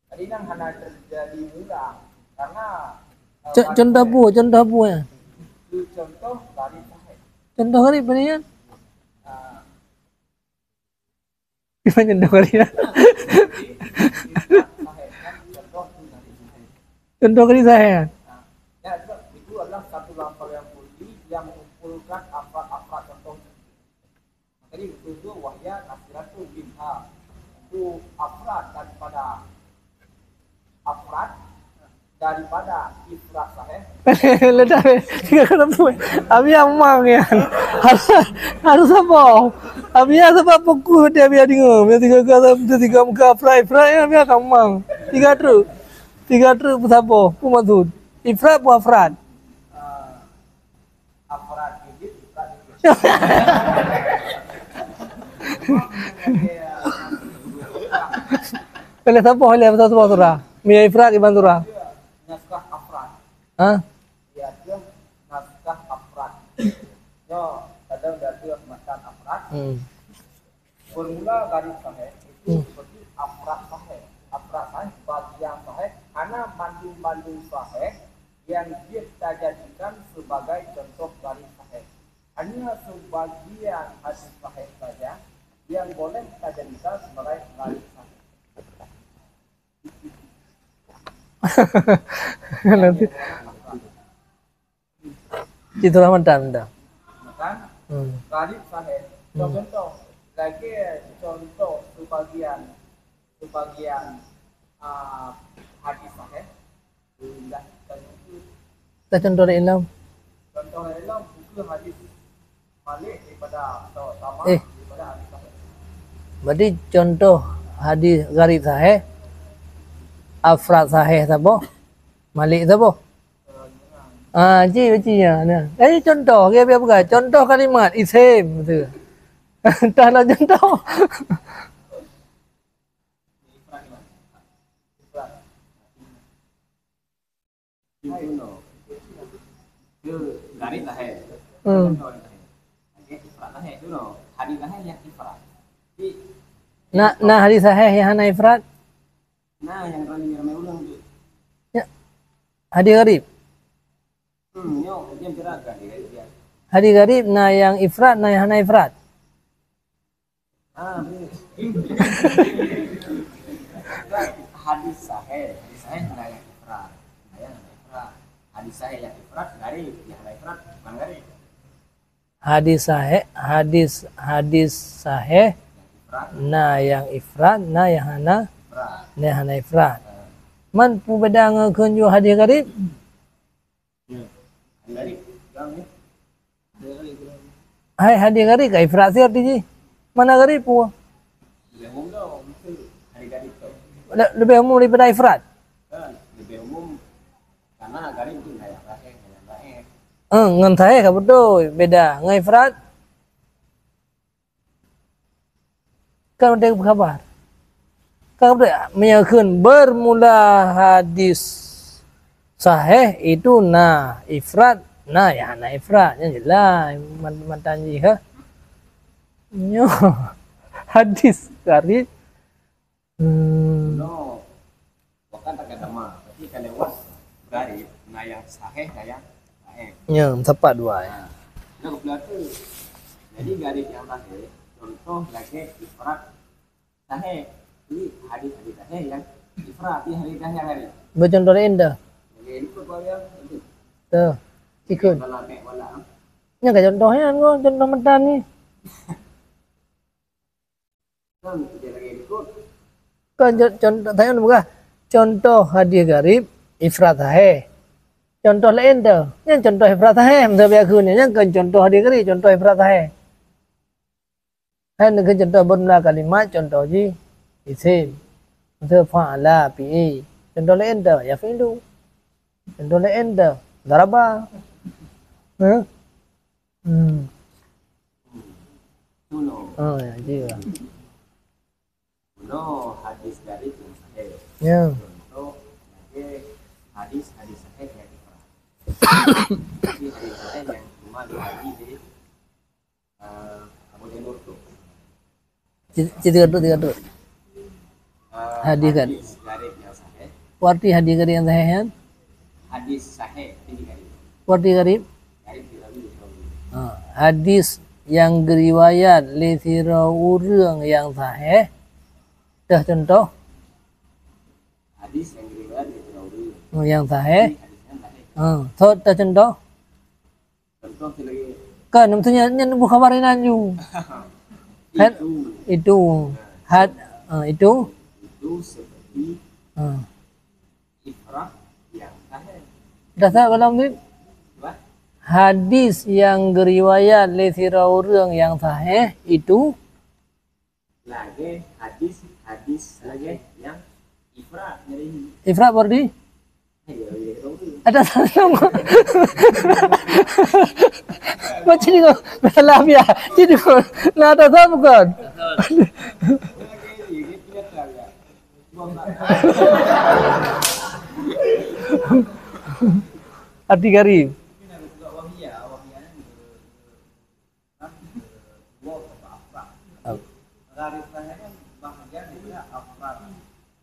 Jadi, nyan hana teujadi mula, karena, eh, Co-, contoh buet, contoh buet. Itu contoh gharib sahih. Contoh gharib apa nyan? Ah, Gimana contoh gharib? Contoh gharib sahih. Nah, ya, itu, itu adalah satu lafal yang kulli yang mengumpulkan afrad-afrad contoh. Jadi, itu wahya nasiratun minha. Itu afrad daripada afrad daripada ifrad sahih. Ledak, eh. Tiga kata pun. Abi amang ya. Harus, harus apa? Abi ya sebab fokus dia biar dengar. Biar tiga kata, tiga muka afrad, ifrad ya, biar kamang. Tiga truk. Tiga truk pun siapa? Pun maksud. Ifrad pun afrad. Ah, afrad judit, ifrad judit. Oleh siapa? Oleh siapa surah? Mia ifrad iban surah. Naskah afrad. Ha? Dia tu naskah afrad. Nyo, kadang dia tu matan afrad. Hmm. Formula gharib sahih itu Hmm. seperti afrad sahih. Afrad sahih, bagian sahih, hana banding-banding sahih yang jeuet tajadikan sebagai contoh gharib sahih. Hanya sebagian hadis sahih saja yang boleh tajadikan sebagai gharib sahih. Nanti. Cit surah matan dah. Matan? Hmm. Gharib sahih. Hmm. Contoh, lagi contoh sebagian, sebagian, ah, hadis sahih. Dah contoh. Dah contoh laén lom. Contoh laén lom, buku hadis Malik daripada atau sama Eh. daripada hadis sahih. Berarti contoh hadis gharib sahih, afrad sahih siapa? Malik siapa? Ah, ji, ji ya. Nah. Eh, contoh, dia biar pegang. Contoh kalimat isim tu. Entahlah contoh. Itu no. Itu gharib sahih. Hmm. Contoh sahih. Oke, ifrad sahih tu no. Hadis sahih yang ifrad. Tapi Nah, nah hadis sahih yang hana ifrad? Nah, yang ramai, ramai orang tu. Ya. Hadis gharib. Hmm, nyo, dia berat kan dia, dia. Hadis gharib, nah yang ifrad, nah yang hana ifrad. Ah, betul. Hadis sahih, hadis sahih nah yang ifrad. Nah, yang hana ifrad. Hadis sahih yang ifrad, gharib, yang hana ifrad, bukan gharib. Hadis sahih, hadis, hadis sahih, Ifrad, nah yang ifrad, nah yang hana, ifrad. Nah yang hana ifrad. Ah. Man peubeda ngon kheun ju hadis gharib? Ya. Hadis gharib, bilang ya. Hai, hadis gharib ka ifrad siat ji. Mana gharib pun? Lebih umum tu, mesti hadis gharib tu. Le-, lebih umum daripada ifrad? Kan, lebih umum karena gharib tu ngon yang sahih, ngon yang dhaif. Eh, ngon sahih ka beutôi, beda. Ngon ifrad? Kan ada khabar. Kan ada meunyo kheun bermula hadis sahih itu na ifrad, na ya na ifrad. Nyan jeulaih mat-, matan jih, ha. Nyoe hadis gharib. Hmm. No. Wa qad taqaddama, berarti ka lewat gharib, na nyang sahih, na nyang dhaif. Ya, meusapat dua, ya. Nah, nah, keubeulah tu. Jadi, gharib nyang sahih, contoh lagèe ifrad sahih. Jadi, hadis-hadis sahih nyang ifrad, jadi hadis sahih nyang gharib. Beucontoh laén dah. Lagèe ikut bak nyang itu. Tuh, ikut. Wala, mek, wala. Nyan ka contoh nyan, contoh matan ni. Kan, contoh, tanyong peugah, contoh hadis gharib, ifrad sahih. Contoh laén tu, nyan contoh ifrad sahih, meusabiak kheun nyan, nyan kon contoh hadis gharib, contoh ifrad sahih. Hai, nyan kon contoh bermula kalimat, contoh jih isim. Miseu fa'ala, fi'i. Contoh laén tu, yaf'ilu. Contoh laén tu, daraba. Hah? Hmm. Tuno. Oh, ya, jiwa. Tuno hadis gharib nyang sahih. Ya. Contoh lagèe hadis-hadis sahih nyang ifrad. Jadi hadis sahih nyang Ci-, ci-, tiga duduk, tiga duduk. Hadis kan? Hadis gharib yang sahih. Berarti hadis gharib yang sahih kan? Hadis sahih, ini gharib. Berarti gharib? Gharib dirawi, dirawi. Ha, hadis yang geriwayat lé sidroe ureuëng yang sahih. Dah contoh? Hadis yang geriwayat lé sidroe ureuëng. Oh, yang sahih. Ini hadisnya sahih. Ha, so, dah contoh? Contoh lagi. Kan, maksudnya, nyan bukan khabar inan ju. Kan? Itu. Itu. Had, ah, itu. Itu seperti, ah, ifrad yang sahih. Dah sah kalau ambil? Apa? Hadis yang geriwayat lé sidroe ureuëng yang sahih itu. Lagée hadis, hadis lagée nyang ifrad nyang ini. Ifrad berarti? Ada salah. Macam ni kau. Salah biar. Jadi, nah, ada salah bukan? Arti gharib.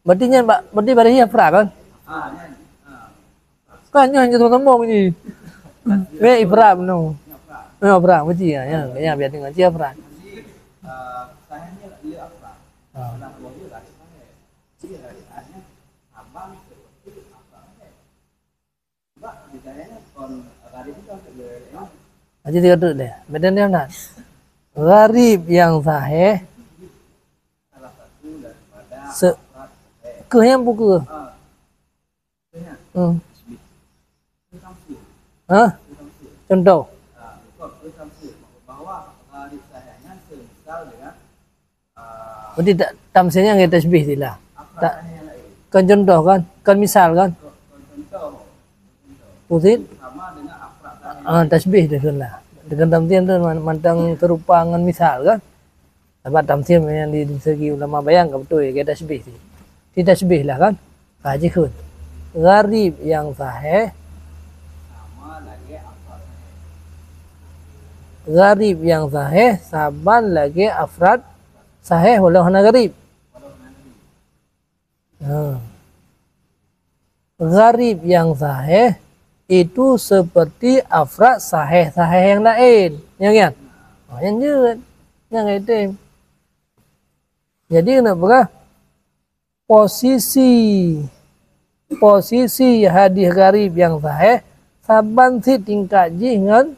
Berarti nyan ba-, berarti baris afrad kan? Kan nyan hanya sambung-sambung bunyi. Weh, ifrad no. Ya, afrad, berarti ya, ya, ya, biar dengar dia afrad. Ah. Jadi tiga tu deh. Beda dia nak. Gharib yang sahih. Se-, keuh nyang buku. Hmm. Hah? Contoh. Berarti ta-, tamsil nyan ngon tashbih sila. Ta-, kon contoh kan? Kon misal kan? Pusit? Ah, tashbih tu lah. Dengan tamsil tu man-, mantong serupa ngon misal kan? Sabab tamsil nyan di, di segi ulama bayang ka beutôi, lagée tashbih tu. Di tashbih lah kan? Ka jikheun. Gharib yang sahih. Gharib yang sahih saban lagée afrad sahih walau hana gharib. Ha. Gharib yang sahih itu seperti afrad sahih-sahih yang lain. Nyang nyan? Ha, nyan jeuet. Nyang item. Jadi, nak peugah, posisi, posisi hadis gharib yang sahih saban cit tingkat jih ngon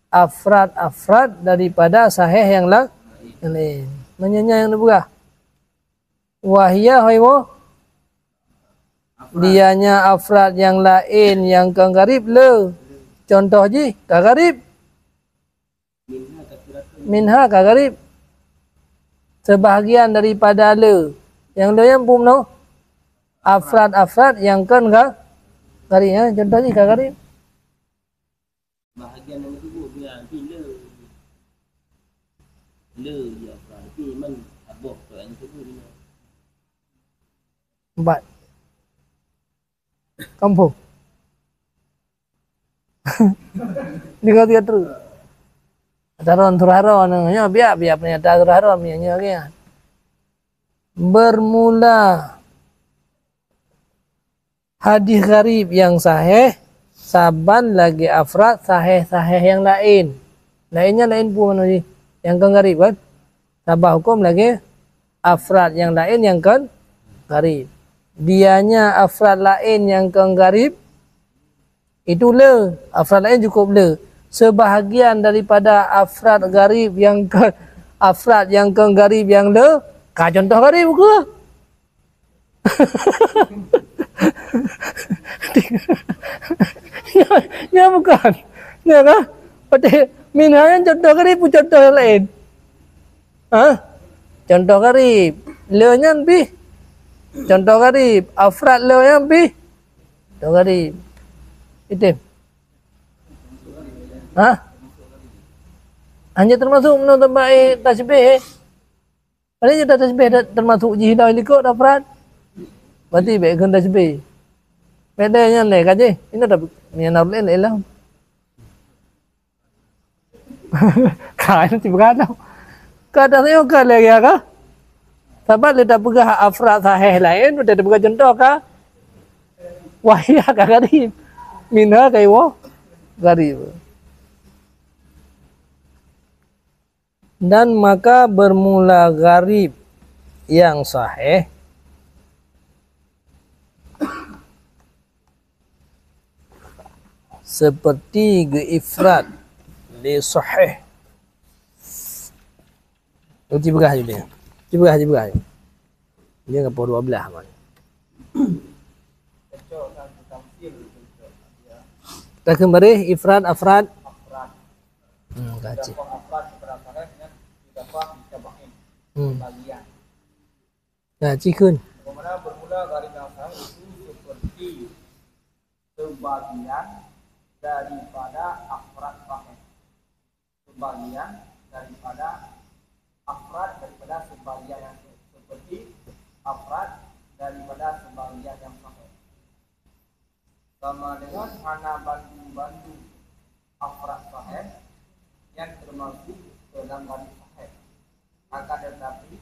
afrad-afrad daripada sahih yang la-, yang lain. Meunyoe nyan nyang neupeugah. Wahia hoi woe. Dianya afrad yang laén nyang kon gharib le. Contoh jih, ka gharib. Minha ka gharib. Sebahagian daripada le. Nyang le nyan peue meunoe? Afrad-afrad nyang kon ga-, gharib, ya. Contoh jih ka gharib. Bahagian nyang teubuk bilang pih le. Le, ya, berarti man saboh tu nyang teubuk ni. Empat. Kampung. Tiga, tiga terus. Taron Turaro nyoe biak, biak pernyataan Turaro nyoe, nyoe, nyoe. Bermula hadis gharib nyang sahih saban lagée afrad sahih-sahih nyang laén. Laén nyan laén peue makna jih? Nyang kon gharib kan? Sabab huköm lagée afrad nyang laén nyang kon gharib. Dianya afrad laén nyang kon gharib, itu le, afrad laén cukup le. Sebahagian daripada afrad gharib nyang kon, afrad nyang kon gharib nyang le, ka contoh gharib ke? Ya, ya bukan. Ya kan? Berarti minha nyan contoh gharib pun contoh nyang laén. Ha? Contoh gharib. Le nyan pih. Contoh gharib. Afrad le nyan pih. Contoh gharib. Item. Ha? Hanya termasuk menurut tempat, eh, tasbih, eh. Ada je dah tasbih dah termasuk jih dah likot dah peran. Berarti baik kena tasbih. Beda nyan leh kan je. Ini dah nyan dah lain lah. Ka, nyan tiep ka nyoe. Ka dah nyoe ka lé ya ka? Sabab lé tapeugah afrad sahih laén, lé tapeugah cuntoh ka wahya ka gharib. Minha ka iwoe gharib. Dan maka bermula gharib yang sahih seperti geuifrad lé sahih. Cuba peugah je dia. Cuba peugah, cuba peugah. Dia ke pukul dua belas man. Takheun baréh ifrad, afrad. Hmm, ka cit. Hmm. Nah, cikheun. Bagaimana bermula gharib yang sahih itu seperti sebagian daripada afrad sahih. Sebagian daripada afrad daripada sebagian yang sahih. Seperti afrad daripada sebagian yang sahih. Sama dengan hana bandum-bandum afrad sahih yang termasuk dalam gharib sahih. Akan tetapi,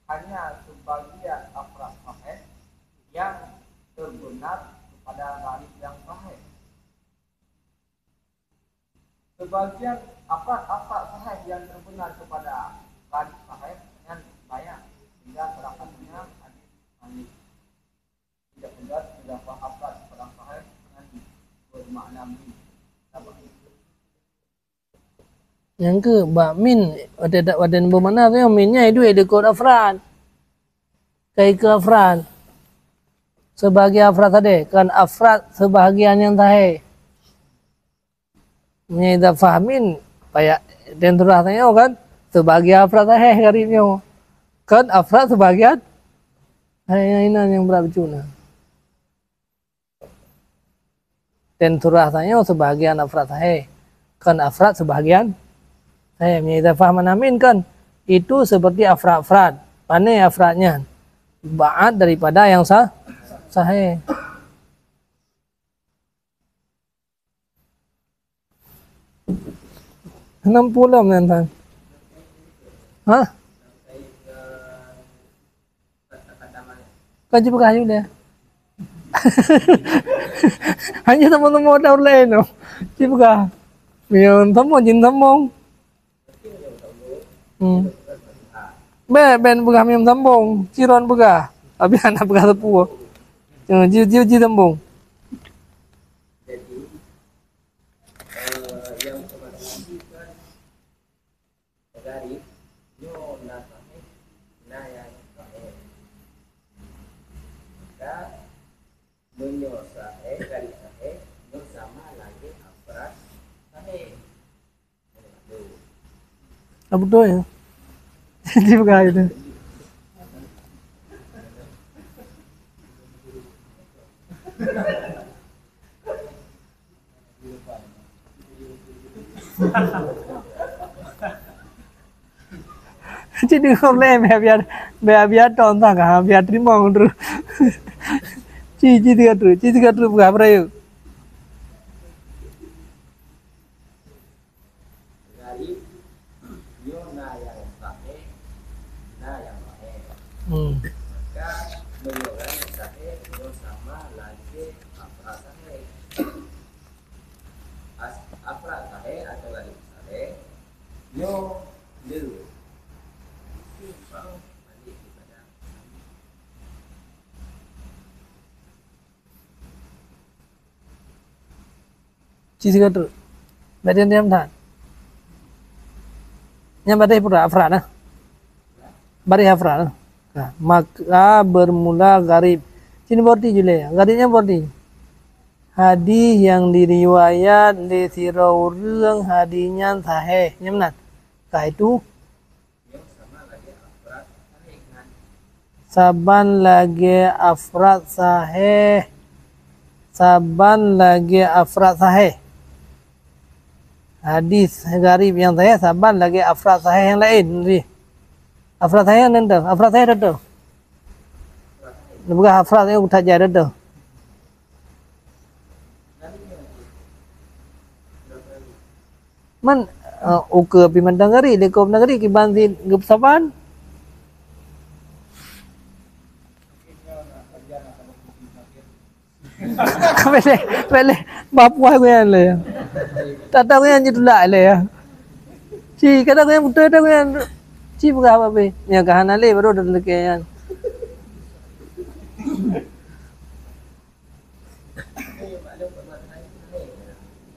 hanya sebagian afrad sahih yang terbenar kepada gharib yang sahih. Sebagian afrad-afrad sahih yang terbenar kepada gharib sahih nyan banyak, sehingga salah satunya hadis Malik. Tidak tegas idafah afrad kepada sahih nyan bermakna min. Sabab Nyang keu bak min, watèe ta-, watèe neuboh makna tu, min nyan iduek dikot afrad. Ka ikeu afrad. Sebahagian afrad sadeh, kon afrad sebahagian nyang sahih. Meunyoe idafah min, payah dan surah tanyoe kan, sebahagian afrad sahih gharib nyoe. Kon afrad sebahagian, hai, inan nyang brat bacut na. Dan surah tanyoe sebahagian afrad sahih. Kon afrad sebahagian sahih. Meunyoe idafah makna min kan, itu seperti afrad-afrad. Pane afrad nyan? Ba'ad daripada nyang sa-, sahih. Enam puluh nyan tan. Hah? Ka jipeugah yue lé. Hanya sama-sama ada ureueng laén tu. Jipeugah. Meunyoe sambong, jin sambong. Hmm. Bèk, bèk peugah meunyoe sambong. Ciron peugah. Abéh hana peugah sapeue. Ji, ji, ji sambong. Gharib nyoe na sahih, na nyang sahih. Maka meunyoe sahih, gharib sahih, nyoe sama lagèe afrad sahih. Ah, beutôi ya. Jipeugah itu. Cit deungoe lé, biar, biar, biar, biar ton sang ka, biar teurimong terus. Ci, ci tiga terus, ci tiga terus peugah peurayeuk. Gharib, nyoe na nyang sahih, na nyang sahih. Hmm. Maka, meunyoe gharib sahih, nyoe sama lagèe afrad sahih. As-, afrad sahih atau gharib sahih, nyoe le. Simpang balik daripada Ci sigoe treuk. Bèk diam-diam that. Nyan baréh pura afrad nah. Baréh afrad nah. Nah, maka bermula gharib. Ci nibôh arti julée. Gharib nyan bôh arti. Hadih nyang diriwayat lé sidroe ureueng hadih nyan sahih. Nyan meunan. Ka itu Saban lagèe afrad sahih. Saban lagèe afrad sahih. Hadis gharib nyang sahih saban lagèe afrad sahih nyang laén. Afrad sahih nyang teuntèe. Afrad sahih teuntèe. Neupeugah afrad nyang that jai teuntèe. Man, Eh, ukeue pih mantong gari, likot mantong gari, kiban cit geupeusaban. Péleh, péleh, bapuah gobnyan lé. Tata gobnyan jitulak lé, ya. Ci, kadang gobnyan beutôi, kadang gobnyan ci peugah apa pih. Nyan ka hana lé, baru dah leuké nyan.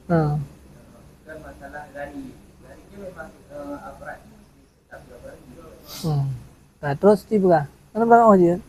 Ha. Hmm. Nah, terus tiba. Kenapa oh je?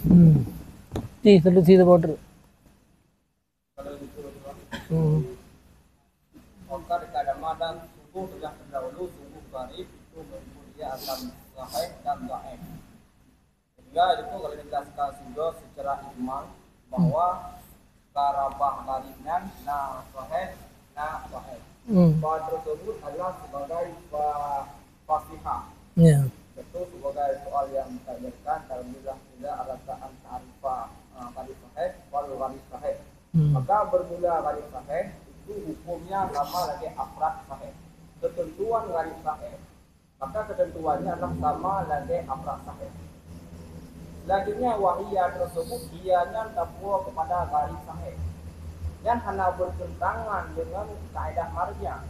Hmm. Ti solusi tu, Pak. Hmm. Maka dikadama dan sungguh telah terdahulu, sungguh gharib itu menipu dia akan sahih dan dhaif. Sehingga itu kalau dijelaskan sudah secara ijmal bahwa karabah gharib nyan na sahih, na dhaif. Hmm. Fa tersebut adalah sebagai fa-, fasihah. Ya. Itu sebagai soal yang ditakdirkan, alhamdulillah, tidak ada ta'rifah, ah, gharib sahih wal gharib sahih. Hmm. Maka bermula gharib sahih itu hukumnya sama lagèe afrad sahih. Ketentuan gharib sahih, maka ketentuannya adalah sama lagèe afrad sahih. Selanjutnya, wahia tersebut, ia nyan tapuwoe kepada gharib sahih. Nyan hana bertentangan dengan kaedah marja'.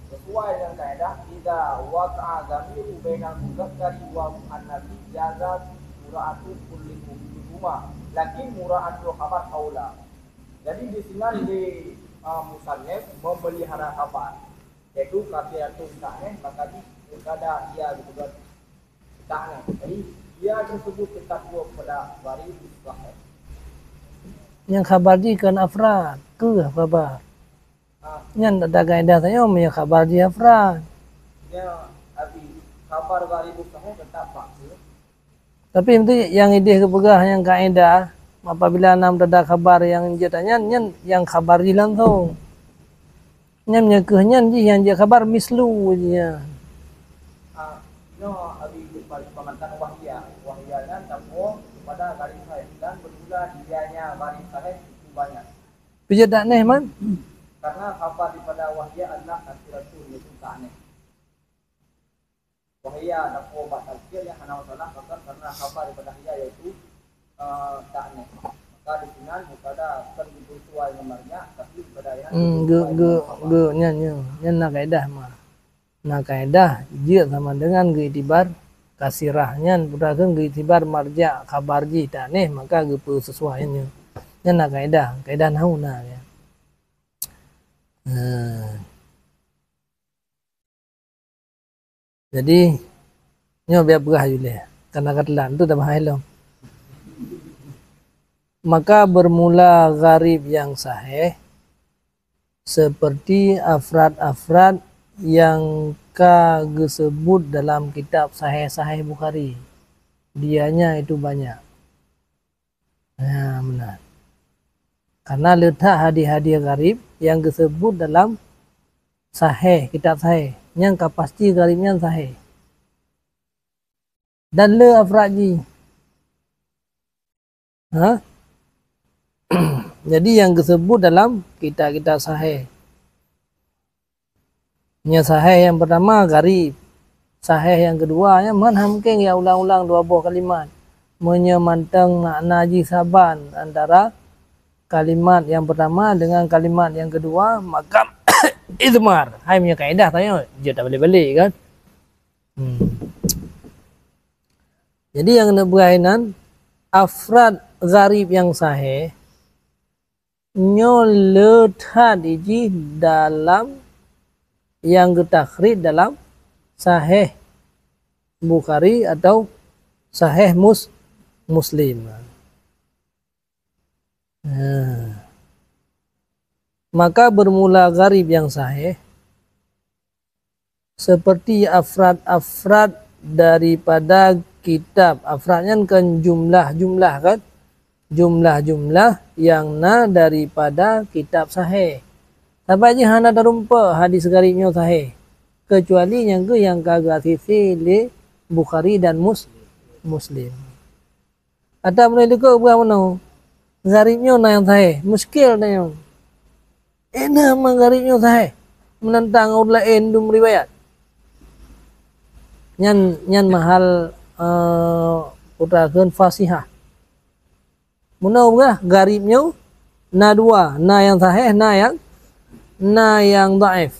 Sesuai dengan kaedah, idza waqa'a dhamiru bainal mudzakkari wal muannatsi jaza mura'atu kulli minhuma, lakin mura'atul khabar aula. Jadi di sinan di, uh, musannif memelihara khabar, yaitu kafiratun ta'nits, maka di mubtada ia gitu kan. Ta'nits. Jadi ia tersebut tetap dua pada gharib sahih. Nyang khabar jih kon afrad, keu khabar. Ah. Nyan ada kaedah tanyoe, meunyoe khabar jih afrad. Ya, abi khabar gharib sahih tetap bak keu. Tapi meusti nyang idéh geupeugah nyang kaedah, apabila na mubtada khabar nyang jeuet nyan, nyan nyang khabar jih langsung. Nyan meunyoe keu nyan jih nyang jeuet khabar mislu jih nyan. Ah, inoe abi pamantang wahia. Wahia nyan tapuwoe kepada gharib sahih dan bermula dianya gharib sahih itu banyak. Peue jeuet ta'nits, Man? Karena khabar daripada wahia adalah kafiratun, yaitu ta'nits. Wahia tapuwoe bak tazkir nyang hana masalah, bahkan karena khabar daripada hia yaitu, eh, ta'nits. Maka di sinan mubtada kon geupeusuai ngon marja', tapi pada ayat Hmm, geu-, geu-, geu-, nyan, nyan, nyan na kaedah mah. Na kaedah jeuet sama dengan geuiktibar kasirah nyan, peue takheun geuiktibar marja' khabar jih ta'nits, maka geupeusesuai nyan. Nyan na kaedah, kaedah nahwu na nyan. Nah. Jadi, nyoe biar peugah aju lé. Karena ka teulat, tu dah bahai lom. Maka bermula gharib nyang sahih, seperti afrad-afrad nyang ka geuseubut dalam kitab Sahih-Sahih Bukhari. Dianya itu banyak. Ha, meunan. Karena le that hadis-hadis gharib nyang geuseubut dalam Sahih, kitab Sahih. Nyang ka pasti gharib nyan sahih. Dan le afrad jih. Ha? Jadi nyang geuseubut dalam kitab-kitab Sahih. Nyoe sahih nyang pertama gharib. Sahih nyang kedua nyan man hana mungken ya ulang-ulang dua boh kalimat. Meunyoe mantong makna jih saban antara kalimat nyang pertama dengan kalimat nyang kedua, maka idmar. Hai meunyoe kaedah tanyoe, jeuet tabalik-balik kan. Hmm. Jadi nyang keuneuk beurai nan afrad gharib nyang sahih nyoe le that jih dalam nyang geutakhrij dalam Sahih Bukhari atau Sahih Mus-, Muslim. Nah. Maka bermula gharib yang sahih seperti afrad-afrad daripada kitab. Afrad nyan kan jumlah-jumlah kan? Jumlah-jumlah yang na daripada kitab sahih. Sabab jih hana tarumpok hadis gharib nyoe sahih, kecuali nyang geuh nyang ka geuasisi lé Bukhari dan Mus-, Muslim. Ata meunyoe likot ubah meunoe, gharib nyoe na nyang sahih, muskil na nyoe. Eh, na ma gharib nyoe sahih, meunantang ureuëng laén dum riwayat. Nyan, nyan mahal, eh, peue takheun fasihah. Meunoe ubah gharib nyoe na dua, na nyang sahih, na nyang, na nyang dhaif.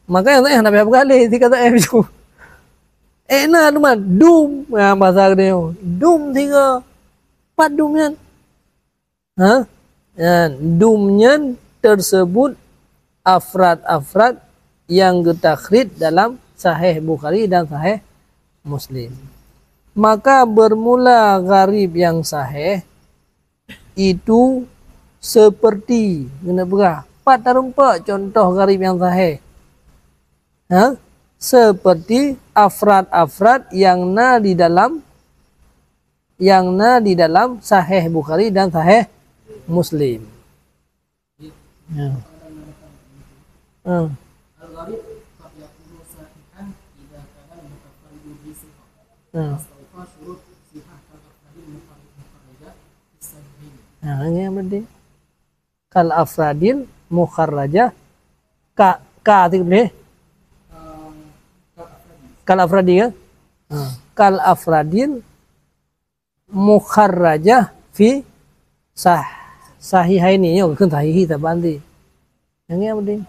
Maka nyang sahih hana payah peugah lé, sika dhaif ju. Eh, na dum, dum. Ha, bahasa geutanyoe, dum sigoe. Pat dum nyan? Ha? Nyan, dum nyan tersebut afrad-afrad yang geutakhrij dalam Sahih Bukhari dan Sahih Muslim. Maka bermula gharib yang sahih itu seperti, keuneuk peugah, pat tarumpok contoh gharib yang sahih. Ha? Seperti afrad-afrad yang na di dalam, yang na di dalam Sahih Bukhari dan Sahih Muslim. Ya. Ha. Ha. Ha, ini yang penting. Kal afradil mukharrajah. Ka, ka tu boleh? Kal afradi kan? Ha. Kal afradil mukharrajah fi sah-, sahihaini, nyoe keu sahihi saban ti. Nyang nyan penting.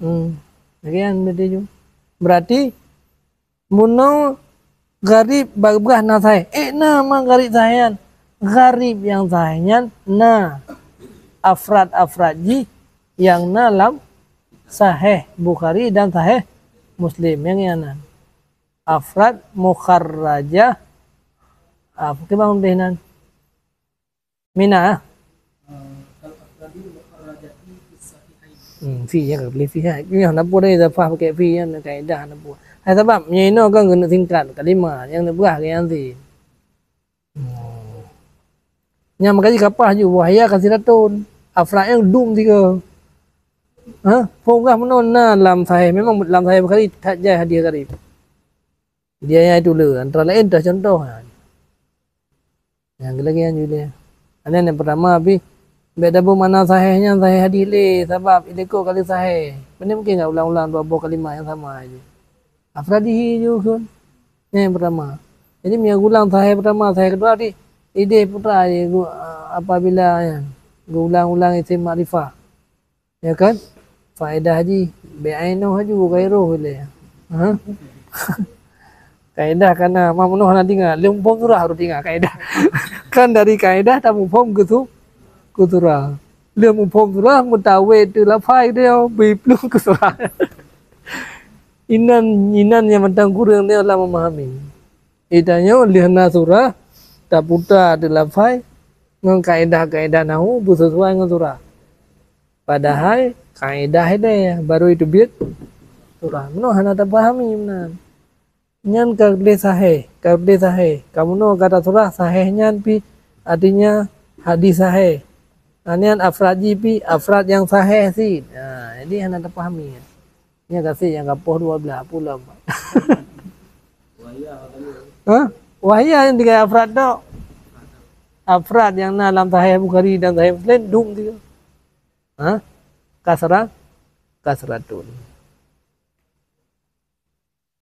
Hmm. Lagi yang penting tu. Berarti meunoe gharib bak peugah na sahih. Eh, na ma gharib sahih nyan. Gharib nyang sahih nyan na afrad-afrad jih nyang na lam Sahih Bukhari dan Sahih Muslim. Nyang nyan na. Afrad mukharrajah. Ah, kiban udeh nan. Mina, ah? Hmm, fi, ya, boleh fi, ha. Nyoe hana peue dah, idafah pakai fi, ya, kaedah hana peue. Hai, sabab, nyoe inoe kan keuneuk singkat kalimah, nyang neupeugah keu nyan sit. Hmm. Nyan makajih kapah ju, wahya kasiratun. Afrad nyang dum tiga. Ha? Peugah meunoe na lam sahih. Memang lam Sahih Bukhari that jai hadis gharib. Dia nyang itu le, antara lain dah contoh. Nyang lagèe nyan ju lé. Nyan nyang pertama pih, bèk tabeumakna sahih nyan sahih hadis lé, sabab ilikot kali sahih. Pane mungkin ka ulang-ulang dua boh kalimah nyang sama ju. Afradihi ju kheun. Nyan nyang pertama. Jadi, meunyo geuulang sahih pertama, sahih kedua, di idéh putra je gu-, apabila nyan geuulang-ulang isim makrifah. Ya kan? Faedah jih, bèk ainoh laju, ghairuh ilèe. Ha? Kaedah ka na, ma meunoe hana deungoe, lheueh muphom surah baru deungoe kaedah. Kan dari kaedah tamuphom keu su-, keu surah. Lheueh muphom surah, meutawét teulafai dia, bri plueng keu surah. Inan, inan nyang mantong kureueng dia lam memahami. Itanyoe lheueh na surah, taputa teulafai ngon kaedah-kaedah nahwu beuseusuai ngon surah. Padahai kaedah ilèe baru iteubiet surah. Meunoe hana tapahami meunan. Nyan ka lheueh sahih, ka lheueh sahih. Ka meunoe gata surah sahih nyan pih, artinya hadis sahih. Nah, nyan afrad jih pih, afrad nyang sahih cit. Ha, jadi hana tapahami. Nyan gasien nyang gapoh dua blah pulom. Ha? Wahya nyang tinggai afrad tok. Afrad nyang na lam Sahih Bukhari dan Sahih Muslim dum tiga. Ha? Kasra-, kasratun.